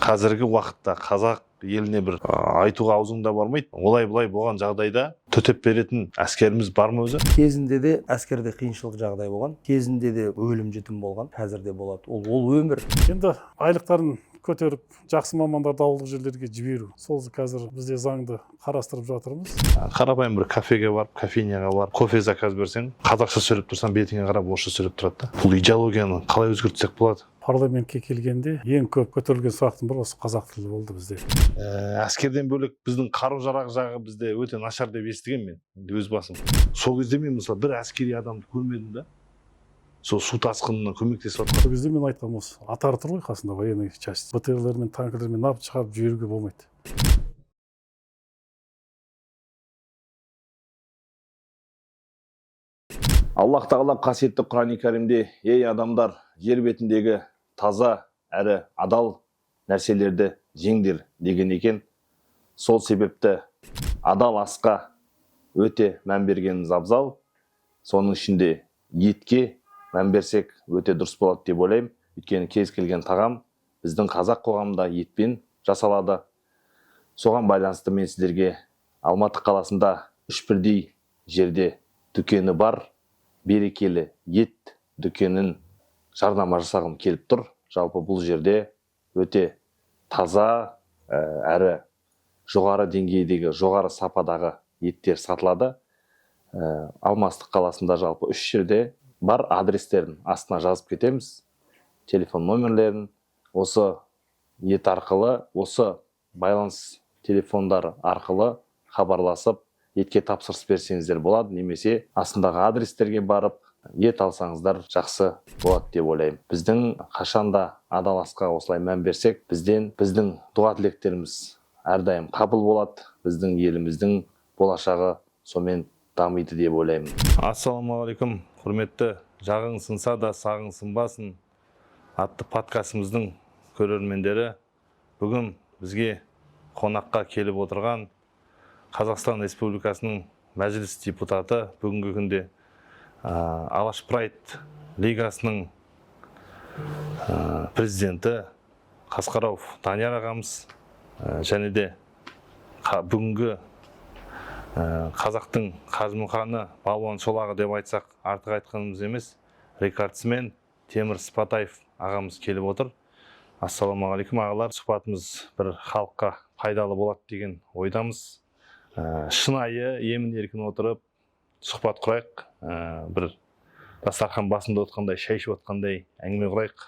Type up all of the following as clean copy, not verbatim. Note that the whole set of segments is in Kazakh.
Қазіргі уақытта қазақ еліне бір айтуға аузың да бармайды. Олай былай болған жағдайда төтеп беретін әскеріміз бар ма өзі? Кезінде де әскерде қиыншылық жағдай болған, кезінде де өлім жітім болған, қазір де болады. Ол өмір. Енді айлықтарын көтеріп, жақсы мамандарды ауылдық жерлерге жіберу. Сол қазір бізде заңды қарастырып жатырмыз. Қарапайым бір кафеге барып, кофейняға барып, кофе заказ берсең, қазақша сөйлеп тұрсаң, бетіңе қарап орысша сөйлеп тұрады да. Бұл идеологияны қалай өзгертсек болады? Парламентке келгенде ең көп көтерілген сұрақтың бірі осы қазақ тілі болды бізде. Әскерден бөлек біздің қару-жарақ жағы бізде өте нашар деп естігенмін мен өз басым. Сол кезде мен мысалы бір әскери адамды көрмедім да. Сол су тасқынына көмектесіп жатқан. Сол кезде мен айтқаным осы. Атар тұр ғой қасында военный часть. БТР-лер мен танкілермен нап шығарып жіберуге болмайды. Аллах тағала қасиетті Құран-и Кәрімде: ей адамдар, жер бетіндегі таза әрі адал нәрселерді жеңдер деген екен. Сол себепті адал асқа өте мән бергеніміз абзал. Соның ішінде етке мән берсек өте дұрыс болады деп ойлаймын. Өйткені кез келген тағам біздің қазақ қоғамында етпен жасалады. Соған байланысты мен сіздерге Алматы қаласында үш бірдей жерде дүкені бар берекелі ет дүкенін жарнама жасағым келіп тұр. Жалпы бұл жерде өте таза, әрі жоғары деңгейдегі, жоғары сападағы еттер сатылады. Алматы қаласында жалпы үш жерде бар, адрестерін астына жазып кетеміз, телефон номерлерін. Осы ет арқылы, осы байланыс телефондары арқылы хабарласып, етке тапсырыс берсеңіздер болады, немесе астындағы адрестерге барып ет алсаңыздар жақсы болады деп ойлаймын. Біздің қашанда адал асқа осылай мән берсек, біздің дұға тілектеріміз әрдайым қабыл болады, біздің еліміздің болашағы сонымен дамиды деп ойлаймын. Ассалаумағалейкум, құрметті жағың сынса да сағың сынбасын атты подкастымыздың көрермендері. Бүгін бізге қонаққа келіп отырған Қазақстан Республикасының Мәжіліс депутаты, бүгінгі күнде Алаш Прайд лигасының президенті Қасқаров Данияр ағамыз, және де бүгінгі қазақтың Қажымұқаны балуан шолағы деп айтсақ артық айтқанымыз емес, рекордсмен Темір Сыпатаев ағамыз келіп отыр. Ассалаумағалейкум, ағалар. Сұхбатымыз бір халыққа пайдалы болады деген ойдамыз. Шынайы емін еркін отырып сұхбат құрайық. Бір дастархан басында отқандай, шай ішіп отқандай әңгіме құрайық.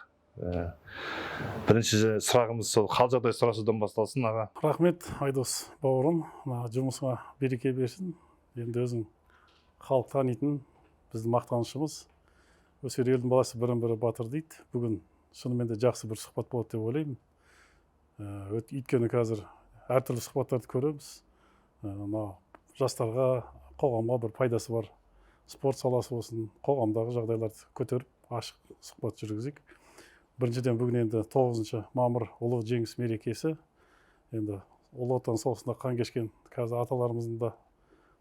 Бірінші сұрағымыз сол хал жағдай сұрасудан басталсын, аға. Рахмет, Айдос бауырым. Мына жұмысыңа береке берсін. Енді өзің халық танитын біздің мақтанышымыз. Өсер елдің баласы бірін бірі батыр дейді. Бүгін шынымен де жақсы бір сұхбат болады деп ойлаймын. Өйткені қазір әртүрлі сұхбаттарды көреміз. Мына жастарға, қоғамға бір пайдасы бар. Спорт саласы болсын, қоғамдағы жағдайларды көтеріп, ашық сұхбат жүргізейік. Біріншіден, бүгін енді 9 мамыр ұлы жеңіс мерекесі. Енді Ұлы Отан соғысында қан кешкен қазір аталарымыздың да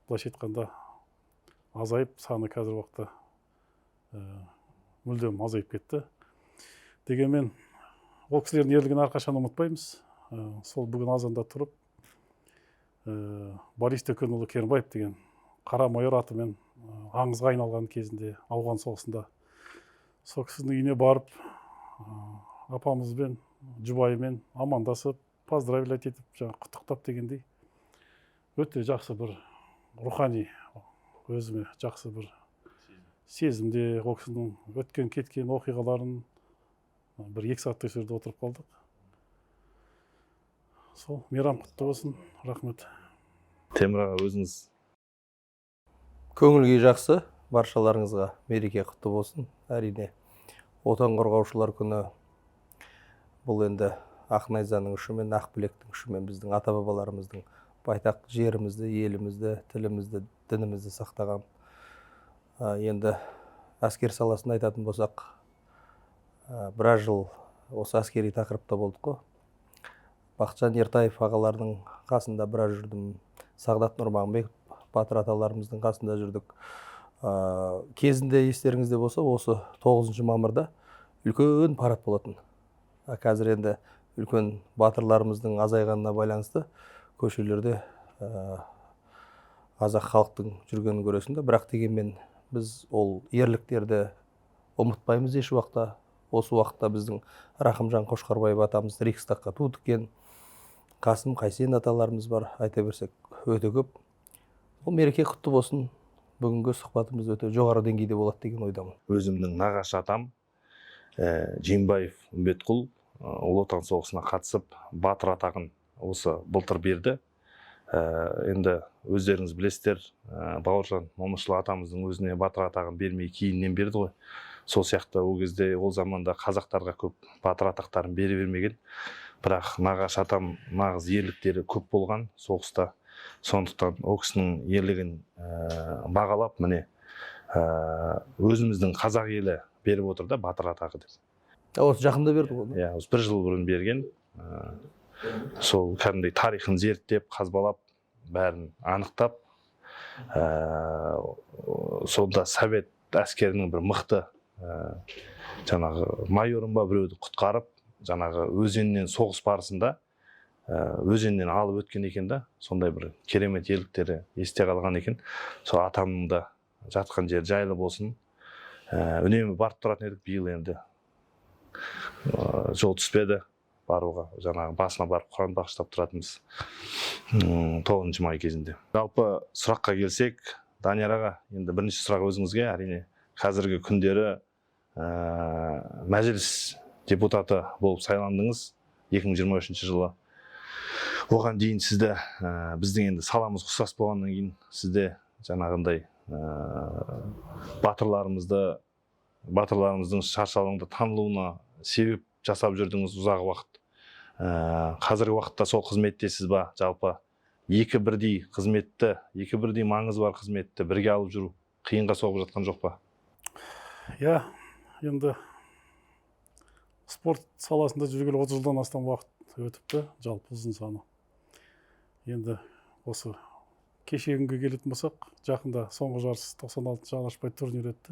былайша айтқанда азайып, саны қазіргі уақытта мүлдем азайып кетті. Дегенмен ол кісілердің ерлігін әрқашан ұмытпаймыз. Сол бүгін азанда тұрып, Борис Төкенұлы Керімбаев деген қара майор атымен аңызға айналған кезінде Ауған соғысында сол кісінің үйіне барып, апамызбен, жұбайымен амандасып, поздравлять етіп, жаңа құттықтап дегендей, өте жақсы бір рухани өзіме жақсы бір сезімде ол кісінің өткен кеткен оқиғаларын бір екі сағаттай сол жерде отырып қалдық. Сол мейрам құтты болсын, рахмет. Темір аға, өзіңіз. Көңіл күй жақсы, баршаларыңызға мереке құтты болсын. Әрине, Отан қорғаушылар күні бұл енді ақ найзаның ұшымен, ақ білектің ұшымен біздің ата-бабаларымыздың байтақ жерімізді, елімізді, тілімізді, дінімізді сақтаған. Енді әскер саласын айтатын болсақ, біраз жыл осы әскери тақырыпта болдық қой. Бақытжан Ертаев ағаларының қасында біраз жүрдім. Сағдат Нұрмағамбетов батыр аталарымыздың қасында жүрдік. Кезінде естеріңізде болса, осы 9 мамырда үлкен парад болатын. Қазір енді Үлкен батырларымыздың азайғанына байланысты көшелерде қазақ халықтың жүргенін көресің да. Бірақ дегенмен біз ол ерліктерді ұмытпаймыз еш уақытта. Осы уақытта біздің Рахымжан Қошқарбаев атамыз Рейхстагқа ту тіккен, Қасым Қайсен аталарымыз бар, айта берсек өте көп. Ол мереке құтты болсын. Бүгінгі сұхбатымыз өте жоғары деңгейде болады деген ойдамын. Өзімнің нағашы атам Жеңбаев Үмбетқұл Ұлы Отан соғысына қатысып, батыр атағын осы былтыр берді. Енді өздеріңіз білесіздер, Бауыржан Момышұлы атамыздың өзіне батыр атағын бермей кейіннен берді ғой. Сол сияқты ол кезде, ол заманда қазақтарға көп батыр атақтарын бере бермеген. Бірақ нағашы атам нағыз ерліктері көп болған соғыста. Сондықтан ол кісінің ерлігін бағалап, міне, өзіміздің қазақ елі беріп отыр да батыр атағы деп. Осы жақында берді ғой? Иә, осы бір жыл бұрын берген. Сол кәдімгідей тарихын зерттеп, қазбалап, бәрін анықтап, сонда совет әскерінің бір мықты жаңағы майорын ба, біреуді құтқарып, жаңағы өзеннен соғыс барысында өзеннен алып өткен екен да. Сондай бір керемет ерліктері есте қалған екен. Сол атамның да жатқан жері жайлы болсын. Үнемі барып тұратын едік. Биыл енді жол түспеді баруға. Жаңағы басына барып құран бағыштап тұратынбыз 9 май кезінде. Жалпы сұраққа келсек, Данияр аға, енді бірінші сұрақ өзіңізге, әрине. Қазіргі күндері Мәжіліс депутаты болып сайландыңыз 2023 жылы. Оған дейін сізді біздің енді саламыз ұқсас болғаннан кейін, сізде жаңағындай батырларымыздың шаршы алаңда танылуына себеп жасап жүрдіңіз ұзақ уақыт. Қазіргі уақытта сол қызметтесіз ба? Жалпы екі бірдей қызметті, екі бірдей маңызы бар қызметті бірге алып жүру қиынға соғып жатқан жоқ па? Иә, енді спорт саласында жүргелі 30 жылдан астам уақыт өтіпті, жалпы ұзын саны. Енді осы кешегі күнге келетін болсақ, жақында соңғы жарыс, 96 Алаш турнир өтті.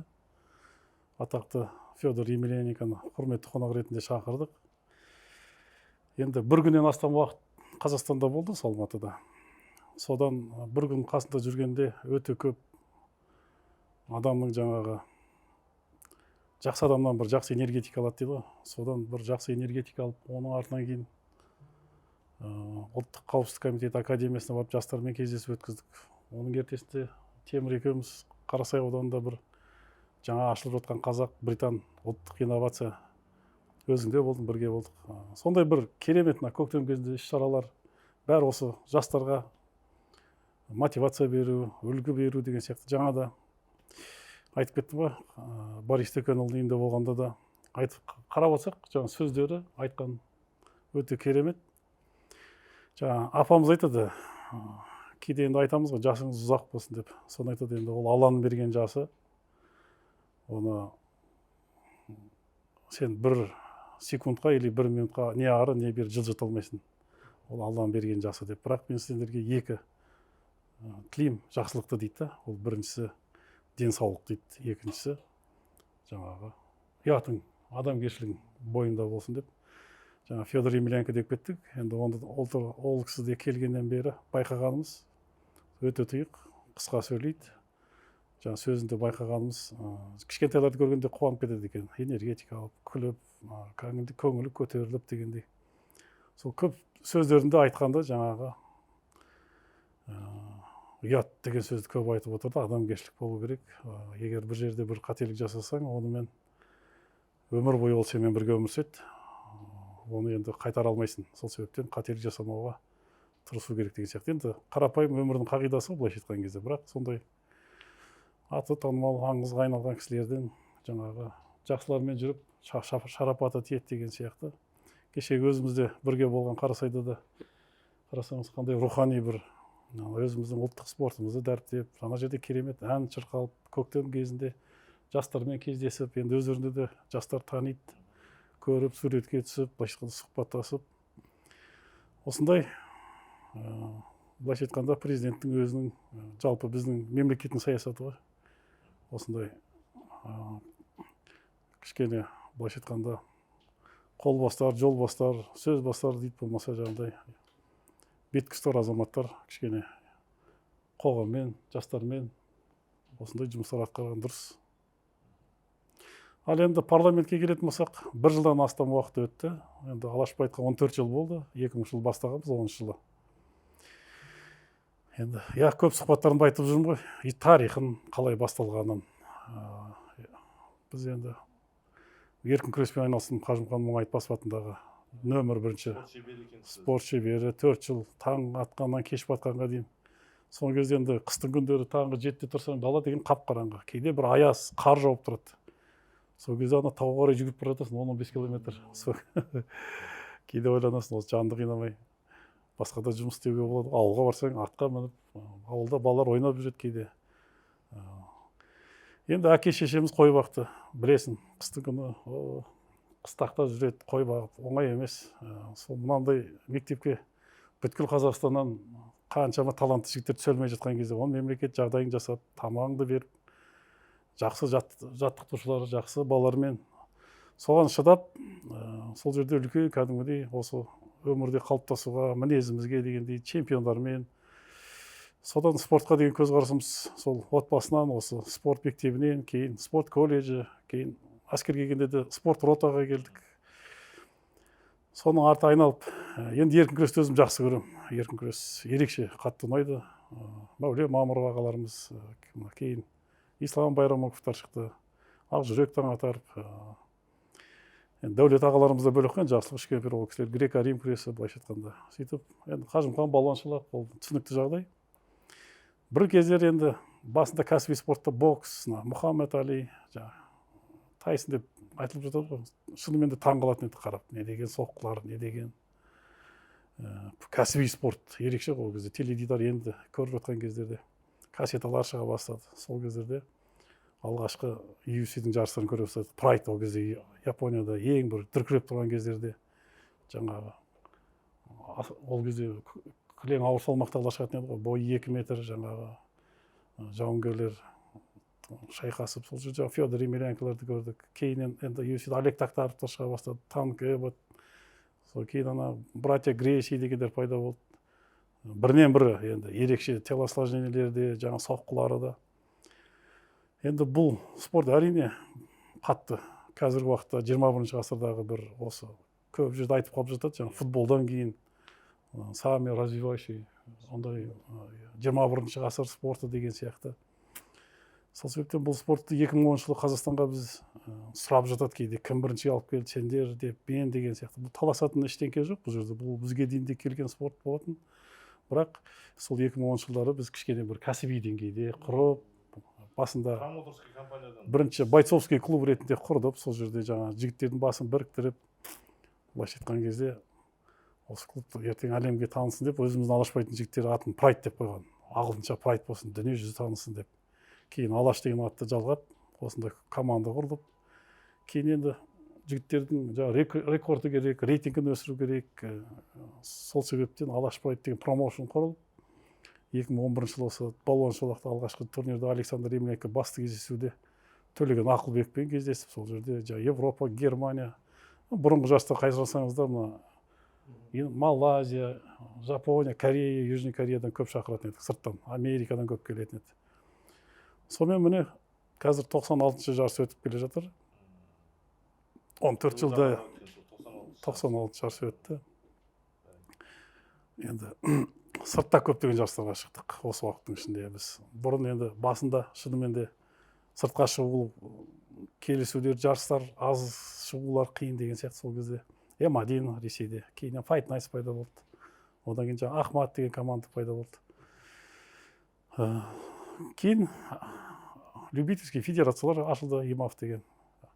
Атақты Федор Емельяненконы құрметті қонақ ретінде шақырдық. Енді бір күннен астам уақыт Қазақстанда болды, осы Алматыда. Содан бір күн қасында жүргенде өте көп адамның жаңағы жақсы адамнан бір жақсы энергетика алады дейді ғой, содан бір жақсы энергетика алып, оның артынан кейін Ұлттық қауіпсіздік комитеті академиясына барып, жастармен кездесу өткіздік. Оның ертесінде Темір екеуміз Қарасай ауданында бір жаңа ашылып жатқан қазақ британ ұлттық инновация өзіңде болдым, бірге болдық. Сондай бір керемет мына көктем кезінде іс шаралар бәрі осы жастарға мотивация беру, үлгі беру деген сияқты. Жаңа да айтып кеттім ғой, Борис Төкенұлының үйінде болғанда да айтып, қарап отырсақ, жаңа сөздері айтқан өте керемет. Жаңа апамыз айтады, кейде енді айтамыз ғой, жасыңыз ұзақ болсын деп. Соны айтады, енді ол Алланың берген жасы, оны сен бір секундқа или бір минутқа не ары, не бері жылжыта алмайсың, ол Алланың берген жасы деп. Бірақ мен сендерге екі тілеймін жақсылықты дейді да. Ол біріншісі денсаулық дейді, екіншісі жаңағы ұятың, адамгершілігің бойында болсын деп. Жаңа Федор Емельяненко деп кеттік. Енді онда ол кісі де келгеннен бері байқағанымыз, өте тұйық, қысқа сөйлейді. Жаңа сөзінде байқағанымыз, кішкентайларды көргенде қуанып кетеді екен, энергетика алып, күліп, кәдімгідей көңілі көтеріліп дегендей. Сол көп сөздерінде айтқанда жаңағы ұят деген сөзді көп айтып отырды. Адамгершілік болу керек. Егер бір жерде бір қателік жасасаң, онымен өмір бойы ол сенімен бірге өмір сүреді, оны енді қайтара алмайсың. Сол себептен қателік жасамауға тырысу керек деген сияқты. Енді қарапайым өмірдің қағидасы ғой былайша айтқан кезде. Бірақ сондай аты танымал, аңызға айналған кісілерден жаңағы жақсылармен жүріп шарапаты тиеді деген сияқты. Кешегі өзімізде бірге болған Қарасайда да қарасаңыз, қандай рухани бір өзіміздің ұлттық спортымызды дәріптеп, ана жерде керемет ән шырқалып, көктем кезінде жастармен кездесіп, енді өздерінде де жастар таниды, көріп, суретке түсіп, былайша айтқанда сұхбаттасып, осындай былайша айтқанда президенттің өзінің, жалпы біздің мемлекеттің саясаты ғой осындай, кішкене былайша айтқанда Қол бастар, жол бастар, сөз бастар дейді, болмаса жаңағыдай беткі ұстар азаматтар кішкене қоғаммен, жастармен осындай жұмыстар атқарған дұрыс. Ал енді парламентке келетін болсақ, бір жылдан астам уақыт өтті. Енді Алаш Прайдқа 14 жыл болды, 2000 жыл бастағанбыз, 10 жылы. Енді, иә, көп сұхбаттарымда айтып жүрмін ғой, и тарихын, қалай басталғанын. Біз енді еркін күреспен айналыстым, Қажымұқан Мұңайтпасов атындағы нөмір бірінші спорт шебері, 4 жыл таң атқаннан кеш батқанға дейін. Сол кезде енді қыстың күндері таңғы 7-де тұрсаң, дала деген қап қараңғы, кейде бір аяз, қар жауып тұрады. Сол кезде ана тауға қарай жүгіріп бара жатасың, 10-15 километр. Сол кейде ойланасың, осы жанды қинамай басқа да жұмыс істеуге болады. Ауылға барсаң, атқа мініп, ауылда балалар ойнап жүреді кейде. Енді әке шешеміз қой бақты, білесің, қыстың күні қыстақта жүреді, қой бағып оңай емес. Сол мынандай мектепке бүткіл Қазақстаннан қаншама талантты жігіттер түсе алмай жатқан кезде, оны мемлекет жағдайын жасап, тамағыңды беріп, жақсы жаттықтырушылар, жақсы балалармен, соған шыдап, сол жерде үлкен кәдімгідей осы өмірде қалыптасуға, мінезімізге дегендей, чемпиондармен. Содан спортқа деген көзқарасымыз сол отбасынан, осы спорт мектебінен, кейін спорт колледжі, кейін әскерге келгенде де спорт ротаға келдік. Соның арты айналып, енді еркін күресті өзім жақсы көремін. Еркін күрес ерекше қатты ұнайды. Мәулен Мамыров ағаларымыз, кейін Ислам Байрамуковтар шықты, Ақжүрек Таңатаров, енді Дәулет ағаларымыз да бөлек қой, енді Жақсылық Үшкемпір, ол кісілер грек рим күресі, былайша айтқанда. Сөйтіп енді Қажымұқан Балуан Шолақ, ол түсінікті жағдай. Бір кездері енді басында кәсіби спортта бокс, мына Мұхаммед Али, жаңағы Тайсон деп айтылып жатады ғой, шынымен де таң қалатын едік қарап, не деген соққылар, не деген кәсіби спорт ерекше ғой. Ол кезде теледидар енді көріп жатқан кездерде, кассеталар шыға бастады. Сол кездерде алғашқы UFC-дің жарыстарын көре бастадық. Прайд ол кезде Японияда ең бір дүркіреп тұрған кездерде, жаңағы ол кезде кілең ауыр салмақтағылар шығатын еді ғой, бойы 2 метр, жаңағы жауынгерлер шайқасып. Сол жерде жаңағы Федор Емельяненколарды көрдік. Кейіннен енді UFC-де Олег Токтаровтар шыға бастады, Танк Эббот, сол кейін ана братья Грейси дегендер пайда болды. Бірінен бірі енді ерекше телосложениелері де, жаңа соққылары да. Енді бұл спорт, әрине, қатты қазіргі уақытта 21-ғасырдағы бір осы көп жерде айтып қалып жатады, жаңағы футболдан кейін самый развивающий ондай 21-ғасыр спорты деген сияқты. Сол себептен бұл спортты 2010 жылы Қазақстанға біз, сұрап жатады кейде, кім бірінші алып келді, сендер деп, мен деген сияқты. Бұл таласатын ештеңке жоқ бұл жерде, бұл бізге дейін де келген спорт болатын. Бірақ сол 2010 жылдары біз кішкене бір кәсіби деңгейде құрып, басында Промоутерский компаниядан. бірінші бойцовский клуб ретінде құрдық. Сол жерде жаңағы жігіттердің басын біріктіріп, былайша айтқан кезде, осы клуб ертең әлемге танысын деп, өзіміздің Алаш Прайдтың жігіттері атын Прайд деп қойған, ағылшынша прайд болсын, дүние жүзі танысын деп. Кейін Алаш деген атты жалғап, осындай команда құрдық. Кейін енді жігіттердің жаңағы рекорды керек, рейтингін өсіру керек, сол себептен Алаш Прайд деген промоушн құрылып, 2011 жылы осы Балуан Шолақта алғашқы турнирде Александр Емельяненко басты кездесуде Төлеген Ақылбекпен кездесіп, сол жерде жаңағы Европа, Германия, бұрынғы жарыста қарасаңыздар, мына Малайзия, Жапония, Корея, Южный Кореядан көп шақыратын едік, сырттан, Америкадан көп келетін еді. Сонымен, міне, қазір 96 жарыс өтіп келе жатыр. 14 жылда 96 жарыс өтті. Енді сыртта көптеген жарыстарға шықтық осы уақыттың ішінде. Біз бұрын енді басында шынымен де сыртқа шығу, келісулер, жарыстар аз, шығулар қиын деген сияқты. Сол кезде М1 Ресейде, кейіннен Fight Nights пайда болды, одан кейін жаңағы Ахмат деген команда пайда болды. Кейін любительский федерациялар ашылды, ИМАФ деген,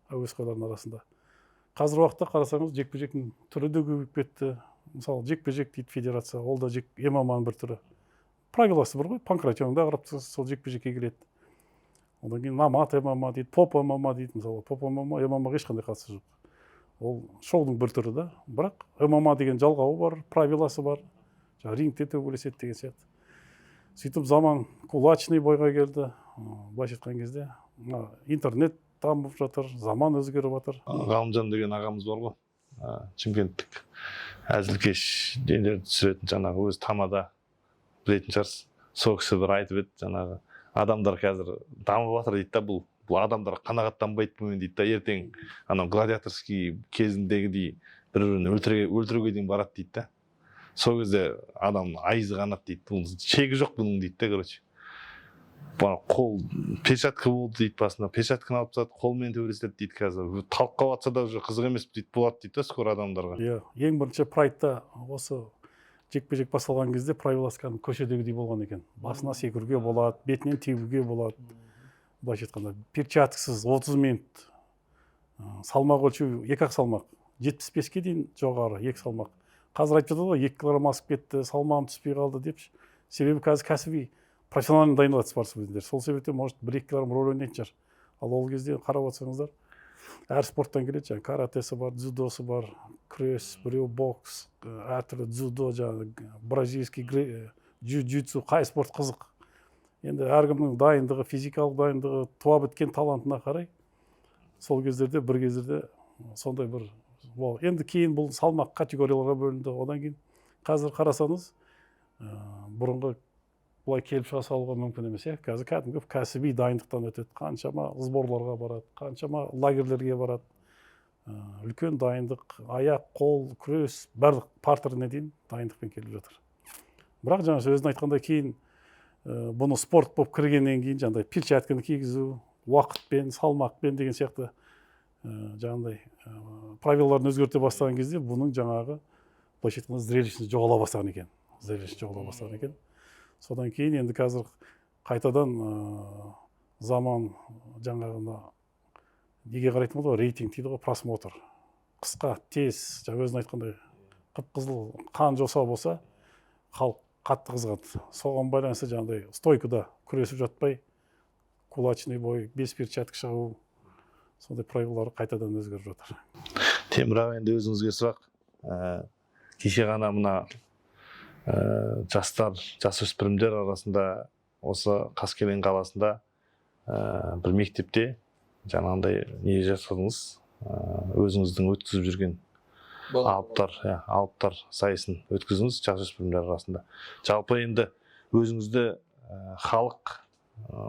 әуесқойлардың арасында. Қазіргі уақытта қарасаңыз, жекпе жектің түрі де көбейіп кетті. Мысалы, жекпе жек дейді федерация, ол да жек ММА-ның бір түрі, правиласы бір ғой, панкратионда қарап тұрсаңыз, сол жекпе жекке келеді. Одан кейін Номад ММА дейді, поп ММА дейді. Мысалы, поп ММА ММА-ға ешқандай қатысы жоқ, ол шоудың бір түрі да, бірақ ММА деген жалғауы бар, правиласы бар, жаңағы рингте төбелеседі деген сияқты. Сөйтіп заман кулачный бойға келді. Былайша айтқан кезде, мына интернет дамып жатыр, заман өзгеріп жатыр. Ғалымжан деген ағамыз бар ғой. Шымкенттік әзілкеш нелерді түсіретін, жаңағы өзі тамада, білетін шығарсыз. Сол кісі бір айтып еді, жаңағы адамдар қазір дамып жатыр дейді да, бұл адамдар қанағаттанбайды бұнымен дейді да, ертең анау гладиаторский кезіндегідей бір бірін өлтіруге дейін барады дейді да. Сол кезде адам айызы қанады дейді, бұның шегі жоқ бұның дейді да, короче. Қол перчатка болды дейді, басында перчатканы алып тастады, қолмен төбелеседі дейді, қазір талқылап жатса да уже қызық емес дейді, болады дейді да скоро адамдарға. Иә, ең бірінші Прайдта осы жекпе жек басталған кезде правиласы кәдімгі көшедегідей болған екен. Басына секіруге болады, бетінен теуге болады, былайша айтқанда перчаткасыз 30 минут. Салмақ өлшеу екі ақ салмақ, 75-ке дейін жоғары екі салмақ. Қазір айтып жатады ғой, 2 килограмм асып кетті, салмағым түспей қалды деп. Себебі қазір кәсіби, профессионально дайындалады спортсмендер, сол себептен, может, 1-2 килограмм рөл ойнайтын шығар. Ал ол кезде қарап отырсаңыздар, әр спорттан келеді: жаңағы каратэсы бар, дзюдосы бар, күрес, біреу бокс, әртүрлі дзюдо, жаңағы бразильский джиу джитсу, қай спорт қызық. Енді әркімнің дайындығы, физикалық дайындығы, туа біткен талантына қарай. Сол кездерде, бір кездерде сондай бір ол. Енді кейін бұл салмақ категорияларға бөлінді. Одан кейін қазір қарасаңыз, бұрынғы былай келіп шыға салуға мүмкін емес, иә. Қазір кәдімгі кәсіби дайындықтан өтеді, қаншама сборларға барады, қаншама лагерьлерге барады. Үлкен дайындық, аяқ қол, күрес, барлық партеріне дейін дайындықпен келіп жатыр. Бірақ жаңа өзің айтқандай, кейін бұны спорт болып кіргеннен кейін жаңағыдай перчатканы кигізу, уақытпен, салмақпен деген сияқты, жаңағыдай правилаларын өзгерте бастаған кезде бұның жаңағы, былайша айтқанда, зрелищность жоғала бастаған екен, зрелищность жоғала бастаған екен. Содан кейін енді қазір қайтадан заман жаңағы мына неге қарайтын болды ғой, рейтинг дейді ғой, просмотр, қысқа, тез, жаңа өзің айтқандай, қып қызыл қан жоса болса, халық қатты қызығады. Соған байланысты жаңағыдай стойкада күресіп жатпай, кулачный бой, без перчаток шығу, сондай правилалар қайтадан өзгеріп жатыр. Темір аға, енді өзіңізге сұрақ. Кеше ғана мына жастар, жасөспірімдер арасында осы Қаскелең қаласында бір мектепте жаңағындай не жасадыңыз, өзіңіздің өткізіп жүрген алыптар, иә, алыптар сайысын өткіздіңіз жасөспірімдер арасында. Жалпы енді өзіңізді халық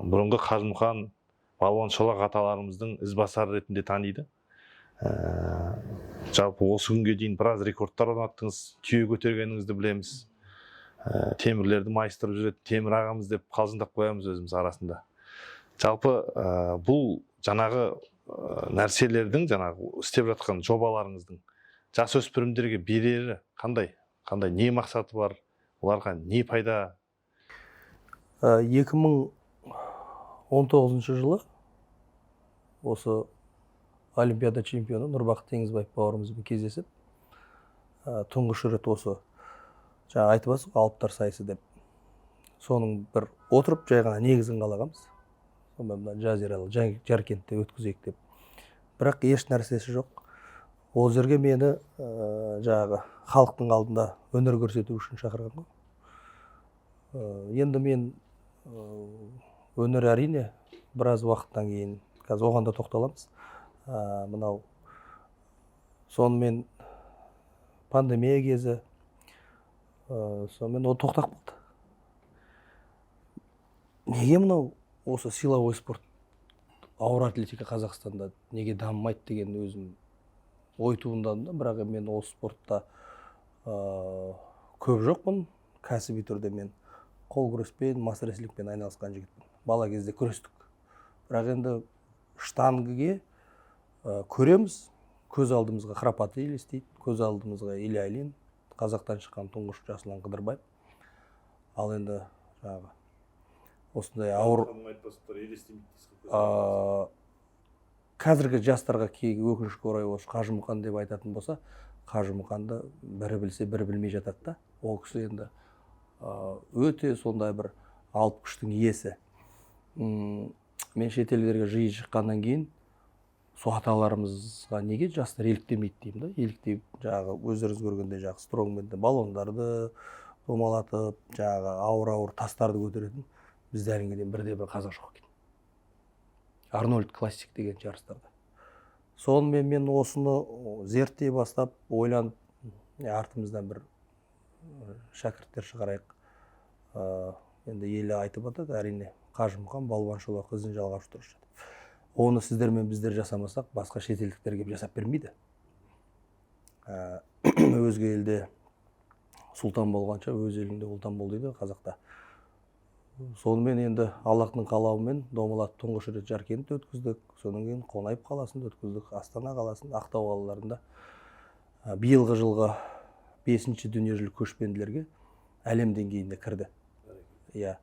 бұрынғы Қажымұқан, Балуан Шолақ аталарымыздың ізбасары ретінде таниды. Жалпы осы күнге дейін біраз рекордтар орнаттыңыз, түйе көтергеніңізді білеміз, темірлерді майыстырып жүреді Темір ағамыз деп қалжыңдап қоямыз өзіміз арасында. Жалпы бұл жаңағы нәрселердің, жаңағы істеп жатқан жобаларыңыздың жасөспірімдерге берері қандай, қандай не мақсаты бар, оларға не пайда? 2019 жылы осы олимпиада чемпионы Нұрбақыт Теңізбаев бауырымызбен кездесіп, тұңғыш рет осы жаңа айтып жатсыз ғой, алыптар сайысы деп, соның бір отырып жай ғана негізін қалағанбыз. Сонымен мына Жазиралы Жаркентте өткізейік деп, бірақ еш нәрсесі жоқ. Ол жерге мені жаңағы халықтың алдында өнер көрсету үшін шақырған ғой. Енді мен өнер, әрине, біраз уақыттан кейін, қазір оған да тоқталамыз. Мынау сонымен пандемия кезі, сонымен ол тоқтап қалды. Неге мынау осы силовой спорт, ауыр атлетика Қазақстанда неге дамымайды деген өзім ой туындады да. Бірақ мен ол спортта көп жоқпын. Кәсіби түрде мен қол күреспен, мас рестлингпен айналысқан жігітпін. Бала кезде күрестік, бірақ енді штангіге көреміз, көз алдымызға Храпатый елестейді, көз алдымызға Илья Ильин, қазақтан шыққан тұңғыш Жасұлан Қыдырбаев. Ал енді жаңағы осындай ауыр қазіргі жастарға кей, өкінішке орай, осы Қажымұқан деп айтатын болса, Қажымұқанды бірі білсе, бірі білмей жатады да. Ол кісі енді өте сондай бір алып күштің иесі. Мен шетелдерге жиі шыққаннан кейін сол аталарымызға неге жастар еліктемейді деймін да. Еліктеп, жаңағы өздеріңіз көргендей, жаңағы стронгменде баллондарды домалатып, жаңағы ауыр ауыр тастарды көтеретін бізде әлі күнге дейін бірде бір қазақ жоқ екен. Арнольд Классик деген жарыстарда. Сонымен мен осыны зерттей бастап, ойланып, артымыздан бір шәкірттер шығарайық. Енді елі айтып жатады, әрине, Қажымұқан Балуан Шолақ ізін жалғап тұршы. Оны сіздер мен біздер жасамасақ, басқа шетелдіктер келіп жасап бермейді. Өзге елде сұлтан болғанша, өз еліңде ұлтан бол дейді қазақта. Сонымен енді Аллахтың қалауымен домалатып тұңғыш рет Жаркентте өткіздік, содан кейін Қонаев қаласында өткіздік, Астана қаласында, Ақтау қалаларында. Биылғы жылғы бесінші дүниежүзілік көшпенділерге әлем деңгейінде кірді. Иә,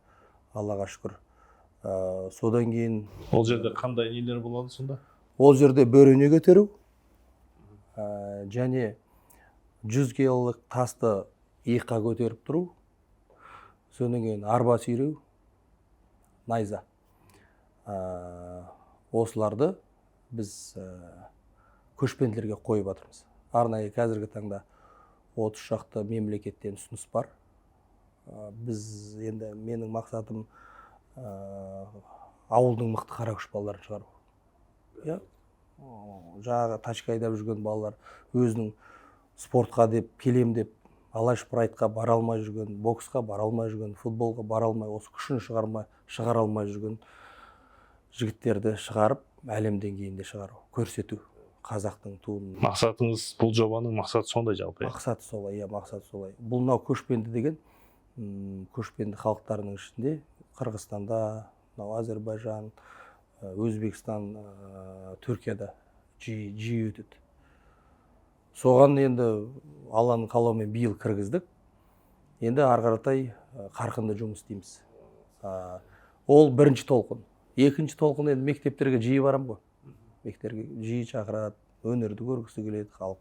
Аллаға шүкір. Содан кейін Ол жерде қандай нелер болады сонда? Ол жерде бөрене көтеру және 100 келілік тасты иыққа көтеріп тұру, содан кейін арба сүйреу, найза. Осыларды біз көшпенділерге қойып жатырмыз. Арнайы қазіргі таңда 30 шақты мемлекеттен ұсыныс бар. Біз енді, менің мақсатым ауылдың мықты қара күш балаларын шығару. Иә, жаңағы тачка айдап жүрген балалар, өзінің спортқа деп келем деп Алаш Прайдқа бара алмай жүрген, боксқа бара алмай жүрген, футболға бара алмай, осы күшін шығармай, шығара алмай жүрген жігіттерді шығарып, әлем деңгейінде шығару, көрсету қазақтың туын. Мақсатыңыз, бұл жобаның мақсаты сондай жалпы, иә? Мақсаты солай, иә, мақсаты солай. Бұл мынау көшпенді деген көшпенді халықтарының ішінде Қырғызстанда, мынау Әзербайжан, Өзбекстан, Түркияда жиі жиі өтеді. Соған енді Алланың қалауымен биыл кіргіздік. Енді ары қаратай қарқынды жұмыс істейміз. Ол бірінші толқын. Екінші толқын, енді мектептерге жиі барамын ғой, мектептерге жиі шақырады, өнерді көргісі келеді халық.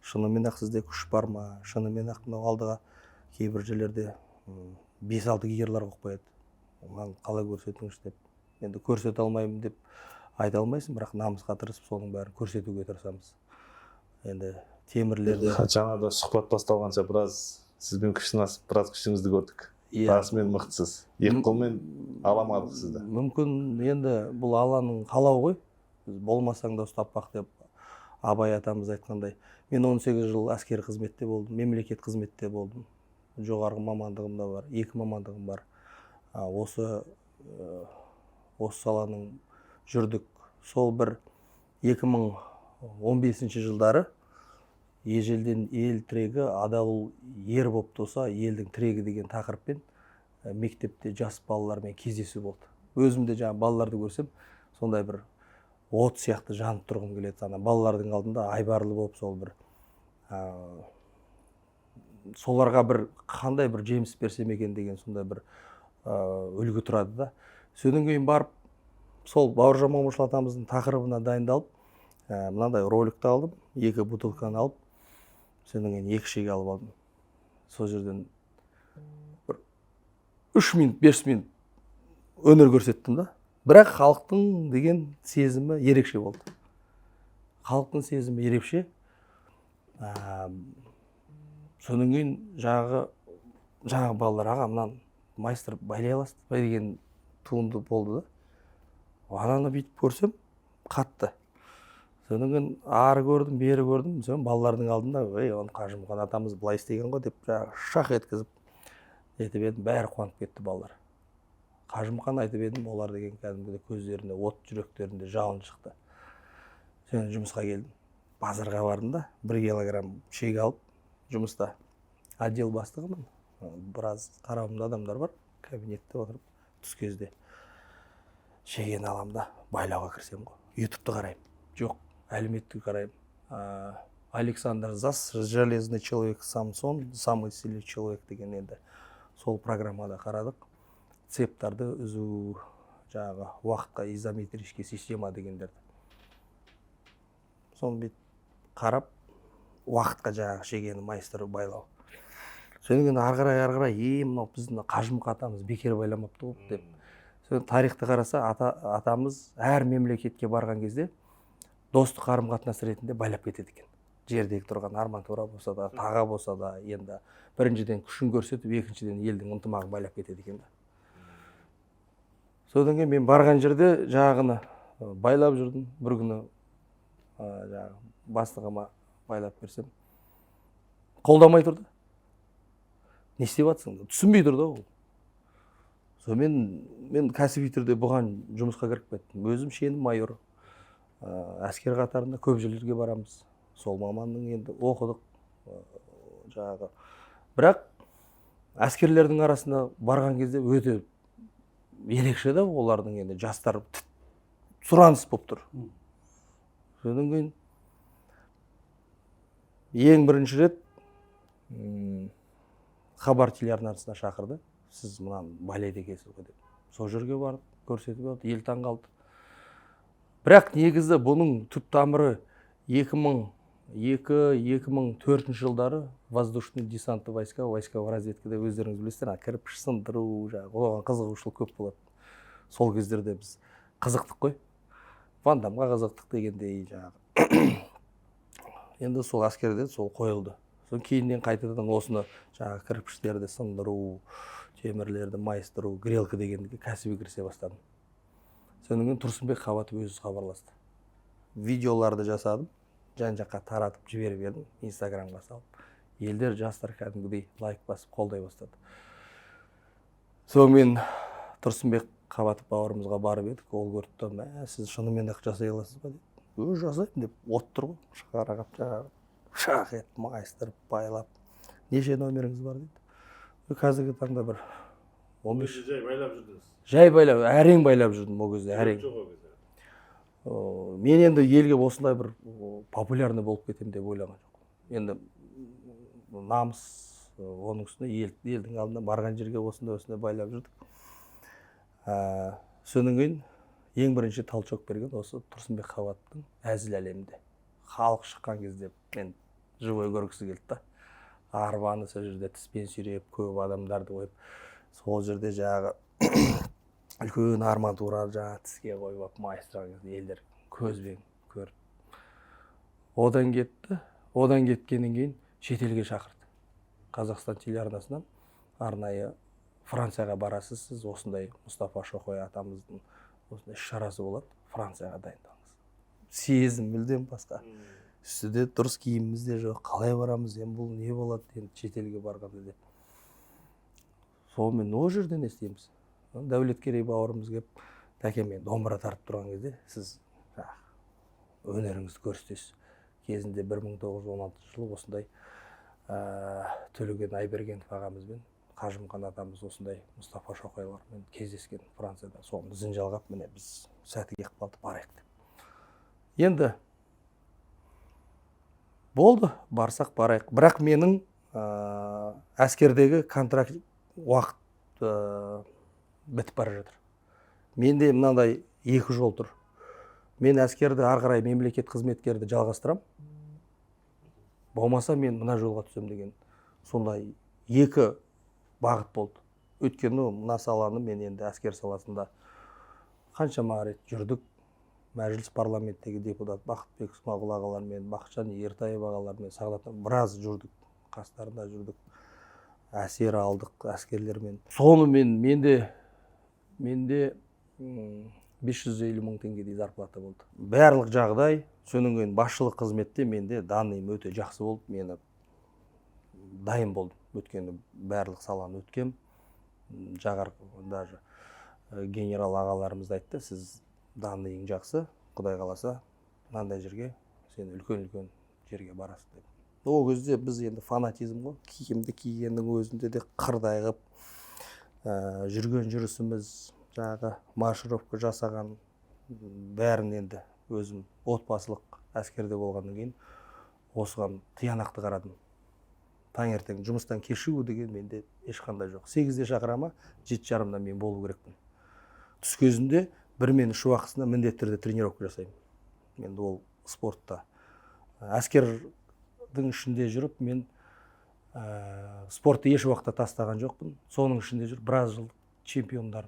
Шынымен ақ сізде күш бар ма, шынымен ақ мынау алдыға кейбір жерлерде бес алты гирлар қойып қояды, мынаны қалай көрсетіңізші деп. Енді көрсете алмаймын деп айта алмайсың, бірақ намысқа тырысып, соның бәрін көрсетуге тырысамыз. Енді темірлерді Жаңа да сұхбат басталғанша біраз сізбен күш сынасып, біраз күшіңізді көрдік. Иә. Расымен мықтысыз, екі қолмен аламадық сізді. Мүмкін, енді бұл Алланың қалауы ғой. Біз болмасаң да ұстап бақ деп Абай атамыз айтқандай, мен 18 жыл әскери қызметте болдым, мемлекет қызметте болдым, жоғарғы мамандығым да бар, екі мамандығым бар. Осы саланың жүрдік. Сол бір 2015 жылдары «Ежелден ел тірегі адал ер болып туса, елдің тірегі» деген тақырыппен мектепте жас балалармен кездесу болды. Өзім де жаңағы балаларды көрсем, сондай бір от сияқты жанып тұрғым келеді. Ана балалардың алдында айбарлы болып, сол бір соларға бір қандай бір жеміс берсем екен деген сондай бір үлгі тұрады да. Содан кейін барып сол Бауыржан Момышұлы атамыздың тақырыбына дайындалып, мынандай роликті алдым, екі бутылканы алып, содан кейін екі шеге алып алдым. Сол жерден бір 3 минут, 5 минут өнер көрсеттім да. Бірақ халықтың деген сезімі ерекше болды, халықтың сезімі ерекше. Содан кейін жаңағы балалар: «Аға, мынаны майыстырып байлай аласыз ба?» деген туынды болды да. Ананы бүйтіп көрсем, қатты. Содан кейін ары көрдім, бері көрдім. Содан балалардың алдында: «Ей, оны Қажымұқан атамыз былай істеген ғой», – деп, жаңағы шақ еткізіп нетіп едім, бәрі қуанып кетті балалар. Қажымұқан айтып едім, олар деген кәдімгідей көздерінде от, жүректерінде жалын шықты. Содан жұмысқа келдім, базарға бардым да, 1 килограмм шеге алып, жұмыста отдел бастығымын, біраз қарауымда адамдар бар, кабинетте отырып, түс кезде шегені аламын да, байлауға кірісемін ғой. Ютубты қараймын, жоқ, әлеуметтік қараймын. Александр Засс, «Железный человек Самсон», «Самый сильный человек» деген. Енді сол программада қарадық, цептарды үзу, жаңағы уақытқа, изометрический система дегендерді. Соны бүйтіп қарап, уақытқа жаңағы шегені майыстырып байлау. Содан кейін ары қарай, е, мынау біздің Қажымұқан атамыз бекер байламапты ғой деп. Содан тарихты қараса, атамыз әр мемлекетке барған кезде достық қарым қатынас ретінде байлап кетеді екен. Жердегі тұрған арматура болса да, таға болса да, енді біріншіден күшін көрсетіп, екіншіден елдің ынтымағын байлап кетеді екен да. Содан кейін мен барған жерде жаңағыны байлап жүрдім. Бір күні Жаңағы бастығыма байлап берсем, қолдамай тұрды. Не істеп жатсың, түсінбей тұр да ол. Сонымен мен кәсіби түрде бұған жұмысқа кіріп кеттім. Өзім шенім майор, әскер қатарында көп жерлерге барамыз. Сол маманның енді оқыдық, жаңағы. Бірақ әскерлердің арасында барған кезде өте ерекше да, олардың енді жастар сұраныс болып тұр. Содан кейін ең бірінші рет Хабар телеарнасына шақырды. Сіз мынаны байлайды екенсіз ғой деп. Сол жерге барып көрсетіп алды, ел таң қалды. Бірақ негізі бұның түп тамыры 2002-2004 жылдары воздушный десантный войска, войсковой разведкада, өздеріңіз білесіздер, ана кірпіш сындыру, жаңағы оған қызығушылық көп болады. Сол кездерде біз қызықтық қой, Ван Дамға қызықтық дегендей жаңағы. Енді сол әскерде сол қойылды. Содан кейіннен қайтадан осыны, жаңағы кірпіштерді сындыру, темірлерді майыстыру, грелка дегенге кәсіби кірісе бастадым. Содан кейін Тұрсынбек Қабатов өзі хабарласты. Видеоларды жасадым, жан жаққа таратып жіберіп едім, Инстаграмға салып. Елдер, жастар кәдімгідей лайк басып, қолдай бастады. Сонымен Тұрсынбек Қабатов бауырымызға барып едік. Ол көрді да: «Мә, сіз шынымен ақ жасай аласыз ба?» – деп. «Өй, жасаймын», – деп от тұр ғой, шығара қалып, жаңағы шақ етіп майыстырып, байлап. «Неше номеріңіз бар?» – дейді. «Ой, қазіргі таңда бір 15». Жай байлап жүрдіңіз? Жай байлап, әрең байлап жүрдім ол кезде, әрең. Жоқ, ол кезде. Мен енді елге осындай бір популярный болып кетемін деп ойлаған жоқпын. Енді намыс, оның үстіне елдің алдында барған жерге осындай осындай байлап жүрдік. Содан кейін ең бірінші толчок берген осы Тұрсынбек Қабатовтың «Әзіл әлемінде» халық шыққан кезде мен живой көргісі келді да. Арбаны сол жерде тіспен сүйреп, көп адамдарды қойып, сол жерде жаңағы үлкен арматура жаңағы тіске қойып алып майыстырған кезде елдер көзбен көріп, одан кетті. Одан кеткеннен кейін шетелге шақырды Қазақстан телеарнасынан. Арнайы «Францияға барасыз сіз, осындай Мұстафа Шоқай атамыздың осындай іс шарасы болады, Францияға дайындалыңыз». Сезім мүлдем басқа, үстіде дұрыс киіміміз де жоқ, қалай барамыз енді, бұл не болады енді шетелге барғанда деп. Сонымен ол жерде не істейміз? Дәулеткерей бауырымыз келіп: «Тәке, мен домбыра тартып тұрған кезде сіз жаңағы өнеріңізді көрсетесіз. Кезінде 1916 жылы осындай Төлеген Айбергенов ағамызбен Қажымұқан атамыз осындай Мұстафа Шоқайлармен кездескен Францияда, соның ізін жалғап, міне, біз сәті келіп қалды, барайық», – деп. Енді болды, барсақ барайық. Бірақ менің әскердегі контракт уақыт бітіп бара жатыр. Менде мынандай екі жол тұр: мен әскерді ары қарай, мемлекет қызметкерді жалғастырамын, болмаса мен мына жолға түсемін деген сондай екі бағыт болды. Өйткені мына саланы мен енді әскер саласында қаншама рет жүрдік, Мәжіліс, парламенттегі депутат Бақытбек Смағұл ағалармен, Бақытжан Ертаев ағалармен, Сағдат, біраз жүрдік, қастарында жүрдік, әсер алдық әскерлермен. Сонымен менде 550 мың теңгедей зарплата болды, барлық жағдай. Содан кейін басшылық қызметте менде данныйым өте жақсы болды, мені дайын болдым, өйткені барлық саланы өткем. Жағар даже генерал ағаларымыз да айтты: «Сіз данныйың жақсы, құдай қаласа, мынандай жерге сен үлкен үлкен жерге барасың», – деп. Ол кезде біз енді фанатизм ғой, киімді кигеннің өзінде де қырдай қылып, жүрген жүрісіміз, жаңағы маршировка жасаған, бәрін. Енді өзім отбасылық әскерде болғаннан кейін осыған тиянақты қарадым. Таңертең жұмыстан кешігу деген менде ешқандай жоқ. 8-де шақыра ма, 7:30-да мен болу керекпін. Түс кезінде 1 мен 3 уақытысында міндетті түрде тренировка жасаймын. Енді ол спортта, әскердің ішінде жүріп мен спортты еш уақытта тастаған жоқпын. Соның ішінде жүріп біраз жыл чемпиондар